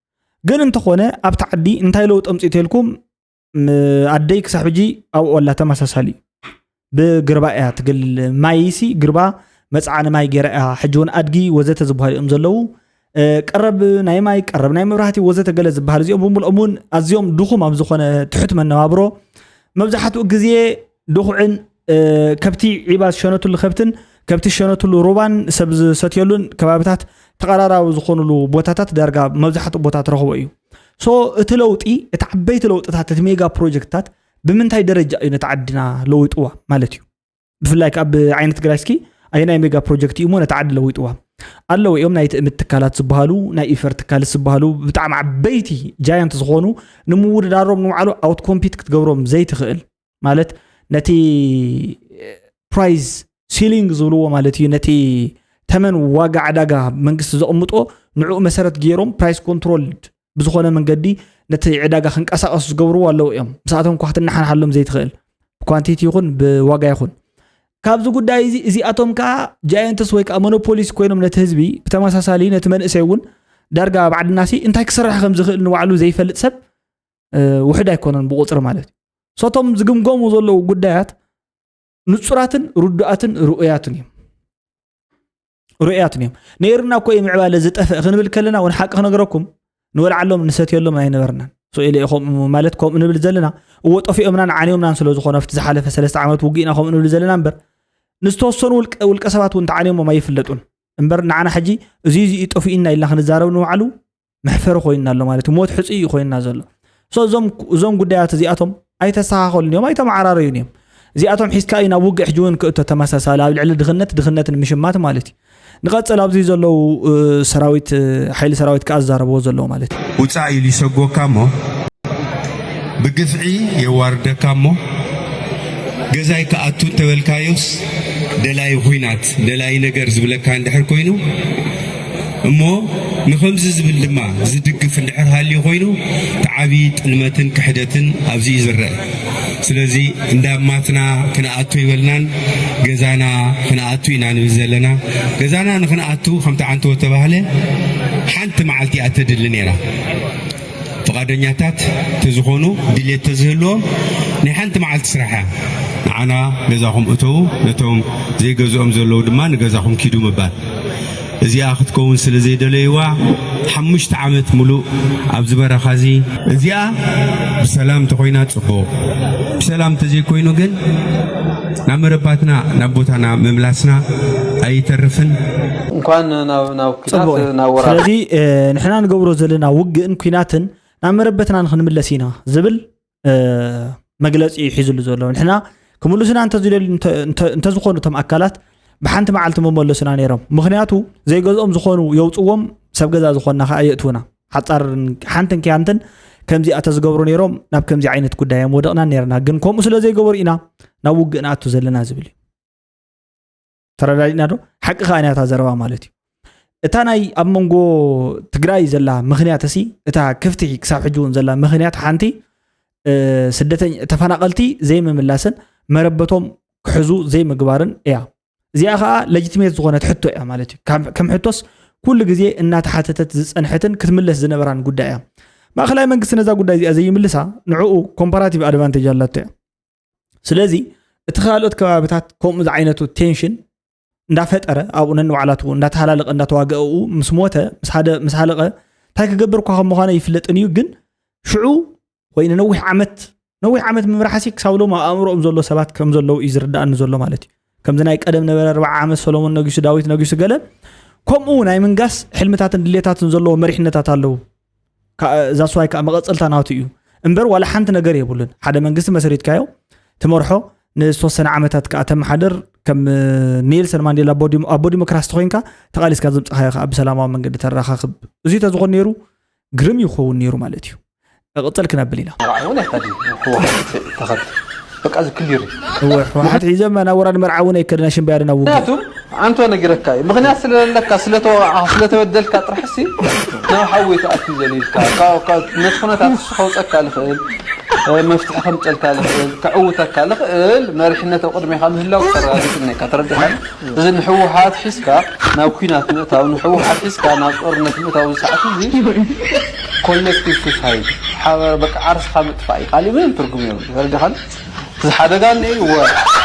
ግን እንተኾነ ኣብቲ ዓዲ እንታይ ለውጢ ኣምፅእ ተልኩም፣ ኣደይ ክሳብ ሕጂ ኣብኡ ኣላ፣ ተመሳሳሊ እዩ። ብግርባ እያ ትግል። ማይሲ ግርባ መፅዓኒ ማይ ገይራ እያ። ሕጂ እውን ኣድጊ ወዘተ ዝበሃሉ እዮም ዘለዉ። ቀረብ ናይ ማይ፣ ቀረብ ናይ መብራህቲ ወዘተ ገለ ዝበሃል፣ እዚኦም ብምልኦም እውን ኣዝዮም ድኹም ኣብ ዝኾነ ትሑት መነባብሮ፣ መብዛሕትኡ ግዜ ድኹዕን ከብቲ ዒባ ዝሸነትሉ ከብትን ከብቲ ዝሸነትሉ ሩባን ሰብ ዝሰትየሉን ከባብታት ተቐራራቢ ዝኾኑሉ ቦታታት ዳርጋ መብዛሕትኡ ቦታ ትረኽቦ እዩ። ሶ እቲ ለውጢ፣ እቲ ዓበይቲ ለውጥታት፣ እቲ ሜጋ ፕሮጀክትታት ብምንታይ ደረጃ እዩ ነቲ ዓድና ለዊጥዋ ማለት እዩ? ብፍላይ ካብ ዓይነት ትግራይ እስኪ ኣየናይ ሜጋ ፕሮጀክት እዩ እሞ ነቲ ዓዲ ለዊጥዋ? ኣለዉ እዮም ናይ ትእምት ትካላት ዝበሃሉ፣ ናይ ኢፈር ትካልስ ዝበሃሉ ብጣዕሚ ዓበይቲ ጃያንት ዝኾኑ፣ ንምውድዳሮም ንባዕሉ ኣውት ኮምፒት ክትገብሮም ዘይትኽእል ማለት ነቲ ፕራይስ ሲሊንግ ዝብልዎ ማለት እዩ። ነቲ ተመን ዋጋ ዕዳጋ መንግስቲ ዘቕምጦ ንዕኡ መሰረት ገይሮም ፕራይስ ኮንትሮልድ ብዝኾነ መንገዲ ነቲ ዕዳጋ ክንቀሳቐሱ ዝገብርዎ ኣለዉ እዮም። ምስኣቶም እኳ ክትነሓንሓሎም ዘይትኽእል ብኳንቲቲ ይኹን ብዋጋ ይኹን። ካብዚ ጉዳይ እዚ እዚኣቶም ከዓ ጃየንትስ ወይ ከዓ ሞኖፖሊስ ኮይኖም ነቲ ህዝቢ ብተመሳሳሊ ነቲ መንእሰይ እውን ዳርጋ ኣብ ዓድና ሲ እንታይ ክስራሕ ከም ዝኽእል ንባዕሉ ዘይፈልጥ ሰብ ውሕድ ኣይኮነን ብቁፅሪ ማለት እዩ። ሶቶም ዝግምገሙ ዘለዉ ጉዳያት ንፁራትን ርዱኣትን ርኡያትን እዮም። ርኡያትን እዮም። ነይርና እኮ እዩ ምዕባለ ዝጠፍእ ክንብል ከለና እውን ሓቂ ክነግረኩም ንበልዓሎም ንሰትየሎም ኣይነበርናን። ስኢለ ኢኹም ማለት ከምኡ ንብል ዘለና እዎ ጠፊኦምናን ዓንዮምናን ስለ ዝኾነ ኣብቲ ዝሓለፈ ሰለስተ ዓመት ውግእና ከምኡ ንብል ዘለና እምበር ንዝተወሰኑ ውልቀ ሰባት እውን ተዓንዮሞም ኣይፍለጡን እምበር ንዓና ሕጂ እዚ እዚ ጠፊኡና ኢልና ክንዛረብ ንባዕሉ መሕፈሪ ኮይንና ኣሎ ማለት እዩ። ሞት ሕፁይ እዩ ኮይንና ዘሎ። እዞም ጉዳያት እዚኣቶም ኣይተስተኻኸሉን እዮም፣ ኣይተመዓራረዩን እዮም። እዚኣቶም ሒዝካ እዩ ናብ ውግእ ሕጂ እውን ክእቶ ተመሳሳሊ ኣብ ልዕሊ ድኽነት ድኽነት ንምሽማት ማለት እዩ። ንቐፅል ኣብዚ ዘለዉ ሰራዊት ሓይሊ ሰራዊት ከዓ ዝዛረብዎ ዘለዉ ማለት እዩ። ውፃእ ኢሉ ይሰጎካ እሞ ብግፍዒ የዋርደካ እሞ ገዛይ ክኣቱ እንተበልካዮስ ደላይ ኹናት ደላይ ነገር ዝብለካ እንድሕር ኮይኑ እሞ ንኸምዚ ዝብል ድማ ዝድግፍ እንድሕር ሃልዩ ኮይኑ እቲ ዓብዪ ጥልመትን ክሕደትን ኣብዚ እዩ ዝረአ። ስለዚ እንዳማትና ክንኣቱ ይበልናን ገዛና ክንኣቱ ኢና ንብል ዘለና። ገዛና ንክንኣቱ ከምቲ ዓንተወ ተባህለ ሓንቲ መዓልቲ እያ ተድሊ ነይራ። ፍቓደኛታት ተዝኾኑ ድሌት ተዝህልዎም ናይ ሓንቲ መዓልቲ ስራሕ እያ። ንዓና ገዛኹም እተዉ፣ ነቶም ዘይገዝኦም ዘለዉ ድማ ንገዛኹም ኪዱ ምባል። እዚኣ ክትከውን ስለ ዘይደለይዋ ሓሙሽተ ዓመት ሙሉእ ኣብዚ በረኻ እዚ እዚኣ ብሰላም ተኾይና ጽቡቕ፣ ብሰላም ተዘይኮይኑ ግን ናብ መረባትና ናብ ቦታና ምምላስና ኣይተርፍን። እንኳን ናብ ናብ ኩናት ጽቡቕ እዩ። ናብ ወራር ስለዚ ንሕና ንገብሮ ዘለና ውግእን ኩናትን ናብ መረበትና ንክንምለስ ኢና ዝብል መግለፂ እዩ ሒዝሉ ዘሎ። ንሕና ክምልሱና እንተዝደልዩ እንተዝኾኑ እቶም ኣካላት ብሓንቲ መዓልቲ መመለሱና ነይሮም። ምክንያቱ ዘይገዝኦም ዝኾኑ የውፅዎም፣ ሰብ ገዛ ዝኾንና ከዓ የእትውና። ሓፃር ሓንትን ክያንትን ከምዚኣ ተዝገብሩ ነይሮም ናብ ከምዚ ዓይነት ጉዳይ እዮም ወደቕና ነይርና። ግን ከምኡ ስለ ዘይገበሩ ኢና ናብ ውግእ ንኣቱ ዘለና ዝብል እዩ። ተረዳዲእና ዶ? ሓቂ ከዓ ናታ ዘረባ ማለት እዩ። እታ ናይ ኣብ መንጎ ትግራይ ዘላ ምክንያት እሲ እታ ክፍቲ ክሳብ ሕጂ እውን ዘላ ምክንያት ሓንቲ ስደተኛ ተፈናቐልቲ ዘይምምላስን መረበቶም ክሕዙ ዘይምግባርን እያ። እዚኣ ከዓ ለጅትሜት ዝኾነት ሕቶ እያ ማለት እዩ። ከም ሕቶስ ኩሉ ግዜ እናተሓተተት ዝፀንሐትን ክትምለስ ዝነበራን ጉዳይ እያ። ማእኸላይ መንግስቲ ነዛ ጉዳይ እዚኣ ዘይምልሳ ንዕኡ ኮምፓራቲቭ ኣድቫንቴጅ ኣላቶ እያ። ስለዚ እቲ ካልኦት ከባብታት ከምኡ ዝዓይነቱ ቴንሽን እንዳፈጠረ ኣብኡ ነንባዕላቱ እንዳተሃላለቐ እንዳተዋገኡ ምስ ሞተ ምስ ሓደ ምስ ሃለቐ እንታይ ክገብር እኳ ከም ምዃነ ይፍለጥን እዩ። ግን ሽዑ ወይ ንነዊሕ ዓመት ነዊሕ ዓመት ምምራሕሲ ክሳብ ሎም ኣብ ኣእምሮኦም ዘሎ ሰባት ከም ዘለዉ እዩ ዝርዳእኒ ዘሎ ማለት እዩ። ከምዚ ናይ ቀደም ነበረ ኣርባዓ ዓመት ሰሎሞን ነጊሱ፣ ዳዊት ነጊሱ፣ ገለ ከምኡ ናይ ምንጋስ ሕልምታትን ድሌታትን ዘለዎ መሪሕነታት ኣለዉ። እዛ ስዋይ ከዓ መቐፀልታ ናቱ እዩ እምበር ዋላ ሓንቲ ነገር የብሉን። ሓደ መንግስቲ መስሪትካዮ ትመርሖ፣ ንዝተወሰነ ዓመታት ከዓ ተመሓደር፣ ከም ኔልሰን ማንዴላ ኣቦ ዲሞክራሲ ተኮይንካ ተቃሊስካ ዝምፅኻዮ ከዓ ብሰላማዊ መንገዲ ተረኻኽብ። እዚ ተዝኾን ነይሩ ግርም ይኸውን ነይሩ ማለት እዩ። እቕፅል ክነብል ኢና። በቃ ዝክሊር ህወሓት ሒዘ ናብ ወራድ መርዓ እውን ኣይከደና ሽምባያደ ናብ ውግእ። ኣንቶ ነጊረካ እዩ። ምክንያት ስለለካ ስለተወቃዕካ ስለተበደልካ ጥራሕ ሲ ናብ ሓዊ ተኣትዩ ዘሊልካ ነቲ ኩነታት ንሱ ከውፀካ ልኽእል፣ መፍትሒ ከምፀልካ ልኽእል፣ ከዕውተካ ልኽእል መሪሕነት ኣብ ቅድሜካ ምህላው ተረጋግፅነካ ተረዲኻ። እዚ ንሕወሓት ሒዝካ ናብ ኩናት ምእታው፣ ንሕወሓት ሒዝካ ናብ ጦርነት ምእታው፣ እዚ ሰዓት እዚ ኮሌክቲቭ ሱሳይድ፣ ሓበር በቃ ዓርስኻ ምጥፋእ እዩ። ካሊእ ምንም ትርጉም የብሉ። ተረዲኻን? እዚ ሓደጋ እኒኦ እወ፣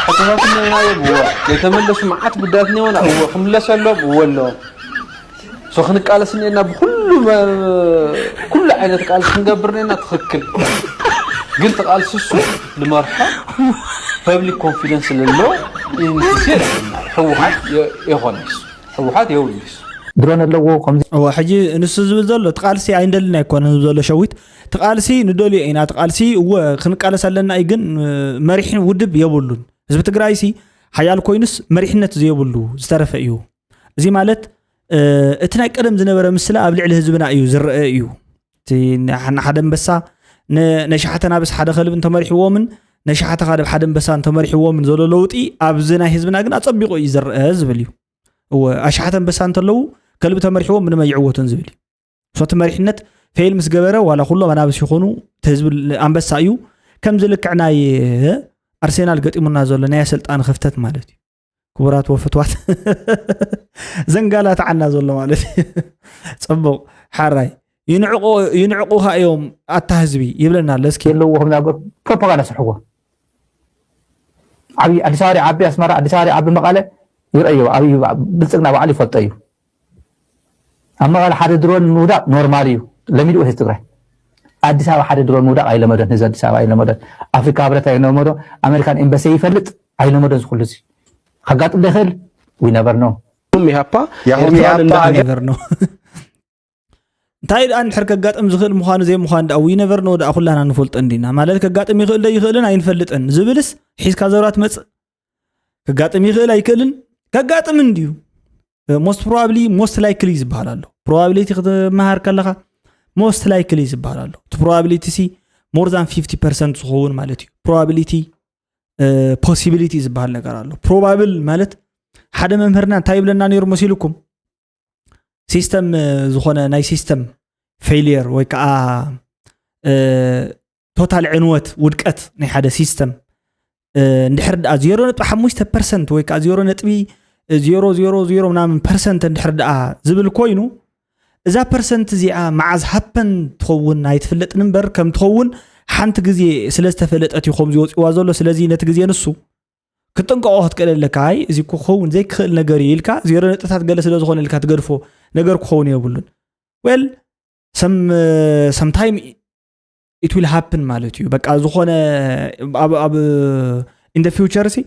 ሕቶታት እኒኦና እዮም እወ፣ ዘይተመለሱ መዓት ጉዳያት እኒኦና እወ፣ ክምለሱ ኣለዎም እወ ኣለዎም። ሶ ክንቃለስ እኒኦና ብኩሉ ኩሉ ዓይነት ቃልሲ ክንገብር እኒኦና ትኽክል። ግን ተቃልሲ እሱ ልመርሖ ፐብሊክ ኮንፊደንስ ለሎ ኢንስቲትዩሽን ህወሓት የኾነ ህወሓት የውልስ ድሮን ኣለዎ ከምዚ እዋ ሕጂ ንሱ ዝብል ዘሎ ትቃልሲ ኣይንደልን ኣይኮነን ዝብል ዘሎ ሸዊት ትቃልሲ ንደልዮ ኢና ትቃልሲ እወ ክንቃለስ ኣለና እዩ ግን መሪሕ ውድብ የብሉን ህዝቢ ትግራይሲ ሓያል ኮይኑስ መሪሕነት ዘየብሉ ዝተረፈ እዩ እዚ ማለት እቲ ናይ ቀደም ዝነበረ ምስላ ኣብ ልዕሊ ህዝብና እዩ ዝረአ እዩ እቲ ንሓደ ኣንበሳ ነሻሕተ ናብስ ሓደ ከልብ እንተመሪሕዎምን ነሻሕተ ካልብ ሓደ ኣንበሳ እንተመሪሕዎምን ዘሎ ለውጢ ኣብዚ ናይ ህዝብና ግን ኣፀቢቑ እዩ ዝረአ ዝብል እዩ እወ ኣሻሓት ኣንበሳ እንተለዉ ከልቢ ተመሪሕዎም ምንም ኣይዕወቱን ዝብል እዩ ሶቲ መሪሕነት ፌል ምስ ገበረ ዋላ ኩሎም ኣናብስ ይኾኑ እቲ ህዝቢ ኣንበሳ እዩ ከምዚ ልክዕ ናይ ኣርሴናል ገጢሙና ዘሎ ናይ ኣሰልጣኒ ክፍተት ማለት እዩ ክቡራት ወፍትዋት ዘንጋላትዓና ዘሎ ማለት እዩ ፅቡቕ ሓራይ ይንዕቑኻ እዮም ኣታ ህዝቢ ይብለና ኣሎ እስኪ የለዎ ከም ዝኣገር ፕሮፓጋንዳ ስርሕዎ ዓብዪ ኣዲስ ኣበባ ዓቢ ኣስመራ ኣዲስ ኣበባ ዓቢ መቐለ ይረእዩ ዓብዪ ብልፅግና ባዕሉ ይፈልጦ እዩ ኣብ መቐለ ሓደ ድሮን ምውዳቕ ኖርማል እዩ ለሚድዎ ህዝቢ ትግራይ ኣዲስ ኣበባ ሓደ ድሮን ምውዳቕ ኣይለመደን ህዝቢ ኣዲስ ኣበባ ኣይለመደን ኣፍሪካ ህብረት ኣይለመዶ ኣሜሪካን ኤምባሲ ይፈልጥ ኣይለመደን ዝኩሉ እዚ ከጋጥም ዶ ይኽእል we never know ኢህኣፓ ያሁን ኢህኣፓ never know እንታይ ደኣ እንድሕር ከጋጥም ዝኽእል ምዃኑ ዘይምዃን ደኣ we never know ደኣ ኩላና ንፈልጦ እንዲና ማለት ከጋጥም ይኽእል ዶ ይኽእልን ኣይንፈልጥን ዝብልስ ሒዝካ ዘውራ ትመፅእ ከጋጥም ይኽእል ኣይክእልን ከጋጥም እንድዩ most probably most likely ዝበሃል ኣሎ probability ክትመሃር ከለኻ most likely ዝበሃል ኣሎ እቲ probability ሲ more than fifty percent ዝኸውን ማለት እዩ probability possibility ዝበሃል ነገር ኣሎ probable ማለት ሓደ መምህርና እንታይ ይብለና ነይሩ መሲልኩም ሲስተም ዝኾነ ናይ ሲስተም failure ወይ ከዓ total ዕንወት ውድቀት ናይ ሓደ ሲስተም እንድሕር ደኣ ዜሮ ነጥቢ ሓሙሽተ ፐርሰንት ወይ ከዓ ዜሮ ነጥቢ ዜሮ ዜሮ ዜሮ ምናምን ፐርሰንት እንድሕር ደኣ ዝብል ኮይኑ እዛ ፐርሰንት እዚኣ መዓዝ ሃፐን ትኸውን ኣይትፍለጥን እምበር ከም ትኸውን ሓንቲ ግዜ ስለ ዝተፈለጠት እዩ ከምዚ ወፂዋ ዘሎ ስለዚ ነቲ ግዜ ንሱ ክትጥንቀቆ ክትክእል ኣለካ ኣይ እዚ እኮ ክኸውን ዘይክኽእል ነገር እዩ ኢልካ ዜሮ ነጥብታት ገለ ስለ ዝኾነ ኢልካ ትገድፎ ነገር ክኸውን የብሉን well some sometime it will happen ማለት እዩ በቃ ዝኾነ ኣብ in the future ሲ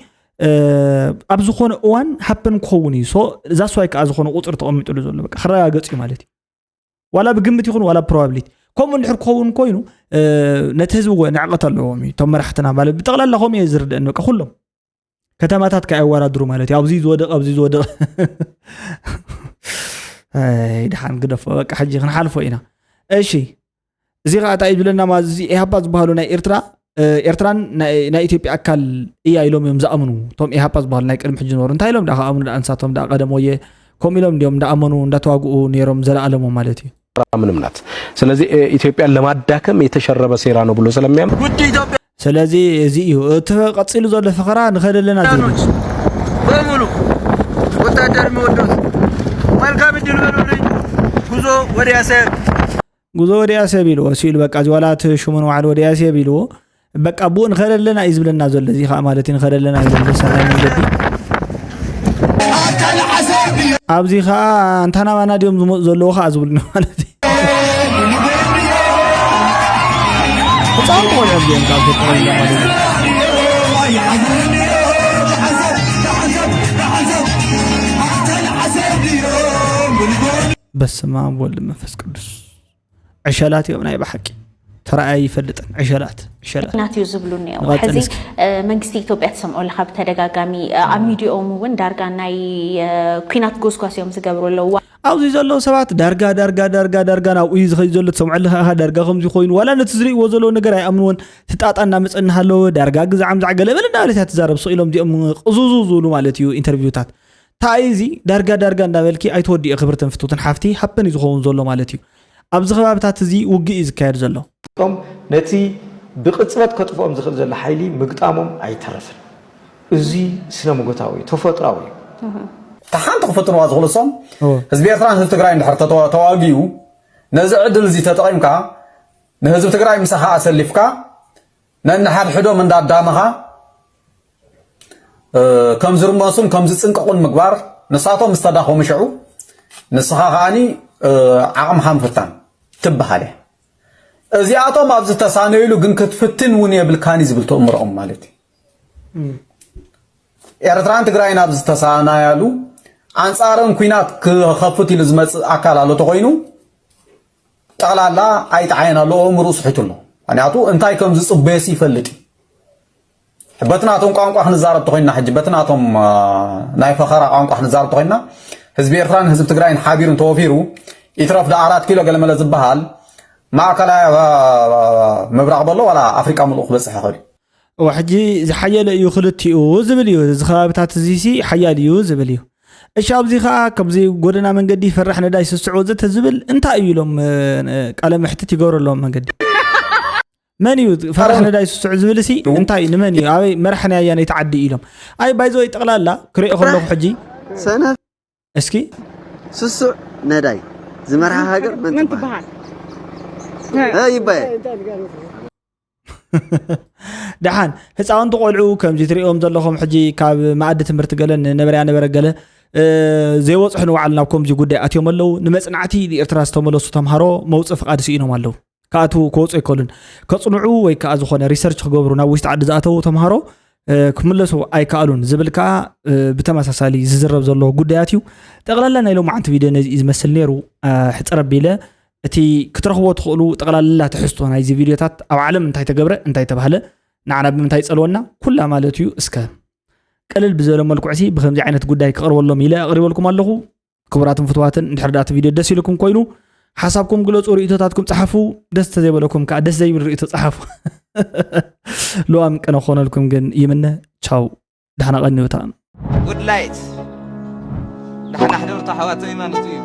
ኣብ ዝኾነ እዋን happen ክኸውን እዩ so that's why ከዓ ዝኾነ ቁፅሪ ተቐሚጥሉ ዘሎ በቃ ክረጋገፅ እዩ ማለት እዩ ዋላ ብግምት ይኹን ዋላ probability ከምኡ እንድሕር ክኸውን ኮይኑ ነቲ ህዝቢ ወ ንዕቀት ኣለዎም እዩ እቶም መራሕትና ማለት ብጠቕላላ ከምኡ እየ ዝርድአኒ በቃ ኩሎም ከተማታት ከ ኣየወዳድሩ ማለት እዩ ኣብዚ ዝወደቐ ኣብዚ ዝወደቐ ድሓን ግደፎ በቃ ሕጂ ክንሓልፎ ኢና እሺ እዚ ከዓ እንታይ ዝብለና ማለት እዚ ኢሃፓ ዝበሃሉ ናይ ኤርትራ ኤርትራን ናይ ኢትዮጵያ ኣካል እያ ኢሎም እዮም ዝኣምኑ እቶም ኢሃፓ ዝበሃሉ ናይ ቅድሚ ሕጂ ዝነበሩ እንታይ ኢሎም ዳ ከኣምኑ ዳ እንሳቶም ዳ ቀደም ወየ ከምኡ ኢሎም እንዲዮም እንዳኣመኑ እንዳተዋግኡ ነይሮም ዘለኣለሙ ማለት እዩ ምንም ናት። ስለዚህ ኢትዮጵያን ለማዳከም የተሸረበ ሴራ ነው ብሎ ስለሚያምን ስለዚህ እዚ እዩ እቲ ቀፂሉ ዘሎ ፈኸራ ንኸደለና ዝብል በሙሉ ወታደር የሚወዱት መልካም እድል በሉልኝ። ጉዞ ወደ ያሰብ ጉዞ ወደ ያሰብ ኢልዎ ሲሉ በቃ እዚ ዋላ እቲ ሽሙ ንባዕሉ ወደ ያሰብ ኢልዎ በቃ ብኡ ንኸደለና እዩ ዝብለና ዘሎ እዚ ከዓ ማለት እዩ ንኸደለና እዩ ዘሎ ሰናይ መንገዲ ኣብዚ ከዓ እንታናባና ድዮም ዝመፁ ዘለዉ ከዓ ዝብሉና ማለት እዩ ህፃውንቲ ቆልዑ እዚኦም ካብ ተጠቒምና ማለት እዩ። በስመ ኣብ ወልድ መንፈስ ቅዱስ። ዕሸላት እዮም ናይ ብሓቂ። ተራእያ ይፈልጥን ዕሸላት፣ ዕሸላት። ናት እዩ ዝብሉ እኒአው። ንቐጽል ሕዚ እስኪ። እ፣ መንግስቲ ኢትዮጵያ ትሰምዖ ኣለኻ ብተደጋጋሚ እ፣ ኣብ ሚዲኦም እውን ዳርጋ ናይ እ፣ ኩናት ጎስጓስ እዮም ዝገብሩ ኣለዉ። ኣብዚ ዘለዉ ሰባት ዳርጋ ዳርጋ ዳርጋ ዳርጋ ናብኡ እዩ ዝኸይድ ዘሎ። ትሰምዖ ኣለኻ ኢኻ ዳርጋ ከምዚ ኮይኑ ዋላ ነቲ ዝርእይዎ ዘለዉ ነገር ኣይኣምንዎን። ትጣጣ እናመፀ እናሃለወ ዳርጋ ግዛዕ ምዛዕ ገለ በለ እናበለት እያ ትዛረብ። ስቕ ኢሎም እዚኦም ቅዙዙ ዝብሉ ማለት እዩ ኢንተርቪውታት። እንታይ እዚ ዳርጋ ዳርጋ እንዳበልኪ ኣይትወዲኦ። ክብርትን ፍትውትን ሓፍቲ ሃፕን እዩ ዝኸውን ዘሎ ማለት እዩ። ኣብዚ ከባብታት እዚ ውግእ እዩ ዝካየድ ዘሎ። ም ነቲ ብቕጽበት ከጥፍኦም ዝኽእል ዘሎ ሓይሊ ምግጣሞም ኣይተረፍን። እዚ ስነ መጎታዊ እዩ፣ ተፈጥራዊ እዩ። እታ ሓንቲ ክፍትንዋ ዝኽእሉ እሶም እወ። ህዝቢ ኤርትራን ህዝቢ ትግራይ እንድሕር ተተዋ- ተዋጊኡ ነዚ ዕድል እዚ ተጠቒምካ ንህዝቢ ትግራይ ምሳኻ ኣሰሊፍካ ነንሓድሕዶም እንዳዳመኻ እ፣ ከም ዝርመሱን ከም ዝጽንቀቑን ምግባር ንሳቶም ዝተዳኸሙ ሽዑ ንስኻ ከዓኒ እ፣ ዓቕምኻ ምፍታን ትበሃል እያ። እዚኣቶም ኣብ ዝተሳነዩሉ ግን ክትፍትን እውን የብልካን እዩ ዝብል ተእምሮኦም ማለት እዩ። ኤርትራን ትግራይን ኣብ ዝተሳናያሉ ኣንጻረን ኲናት ክኸፍት ኢሉ ዝመጽእ ኣካል ኣሎ ተኾይኑ ጠቕላላ ኣይጠዓየን ኣሎ፣ ኣእምርኡ ስሒቱ ኣሎ። ምክንያቱ እንታይ ከም ዝጽበየስ ይፈልጥ እዩ። በቲ ናቶም ቋንቋ ክንዛረብ ተኾይንና ሕጂ በቲ ናቶም አ፣ ናይ ፈኸራ ቋንቋ ክንዛረብ ተኾይንና ህዝቢ ኤርትራን ህዝቢ ትግራይን ሓቢሩ እንተወፊሩ ይትረፍ ዳ ኣራት ኪሎ ገለመለ ዝበሃል ማእከላይ አ፣ ምብራቕ በሎ ዋላ ኣፍሪቃ ምሉእ ክበፅሕ ይኽእል እዩ። እወ ሕጂ ዝሓየለ እዩ ክልቲኡ ዝብል እዩ። እዚ ከባብታት እዚ ሲ ሓያል እዩ ዝብል እዩ። እሺ ኣብዚ ከዓ ከምዚ ጎደና መንገዲ ፈራሕ ነዳይ ስስዑ ወዘተ ዝብል እንታይ እዩ ኢሎም እ፣ ቃለ መሕትት ይገብሩ ኣለዎም መንገዲ መን እዩ ፈራሕ ነዳይ ስስዑ ዝብል ሲ እንታይ እዩ ንመን እዩ ኣበይ መራሕ ናይ ኣያነይቲ ዓዲ ኢሎም ኣይ ባይዘወይ ጠቕላላ ክሪኦ ከለኹ ሕጂ ሰነፍ እስኪ ስሱዕ ነዳይ ዝመርሓ ሃገር መን መን ትበሃል? ትበሃል? እ፣ ይባየ ደሓን ህፃውንቲ ቆልዑ ከምዚ ትሪኦም ዘለኹም ሕጂ ካብ መኣዲ ትምህርቲ ገለ ንነበረያ ነበረ ገለ እ፣ ዘይወፅሑ ንባዕሉ ናብ ከምዚ ጉዳይ ኣትዮም ኣለዉ። ንመፅናዕቲ ንኤርትራ ዝተመለሱ ተምሃሮ መውፅኢ ፍቓድ ስኢኖም ኣለዉ። ክኣትዉ ክወፁ ኣይከሉን። ከፅንዑ ወይ ከዓ ዝኾነ ሪሰርች ክገብሩ ናብ ውሽጢ ዓዲ ዝኣተዉ ተምሃሮ እ፣ ክምለሱ ኣይከኣሉን ዝብል ከዓ እ፣ ብተመሳሳሊ ዝዝረብ ዘሎ ጉዳያት እዩ። ጠቕላላ ናይ ሎማዓንቲ ቪድዮ ነዚ እዩ ዝመስል ነይሩ። እ፣ ሕፅር ኣቢለ እቲ ክትረኽቦ ትኽእሉ ጠቕላላ ትሕዝቶ ናይዚ ቪድዮታት ኣብ ዓለም እንታይ ተገብረ እንታይ ተባህለ ንዓና ብምንታይ ይፀልወና ኩላ ማለት እዩ። እስከ ቅልል ብዝበለ መልክዑ ሲ ብከምዚ ዓይነት ጉዳይ ክቐርበሎም ኢለ ኣቕሪበልኩም ኣለኹ። ክቡራትን ፍትዋትን እንድሕር ዳኣ እቲ ቪድዮ ደስ ኢልኩም ኮይኑ ሓሳብኩም ግለፁ፣ ርእይቶታትኩም ፀሓፉ። ደስ ተዘይበለኩም ከዓ ደስ ዘይብል ርእይቶ ፀሓፉ። ልዋም ቅነ ክኾነልኩም ግን ይምነ። ቻው፣ ዳሕና ቀንዩ። እታ ጉድ ላይት ዳሕና ሕደርቶ ሓዋተይ ማለት እዩ።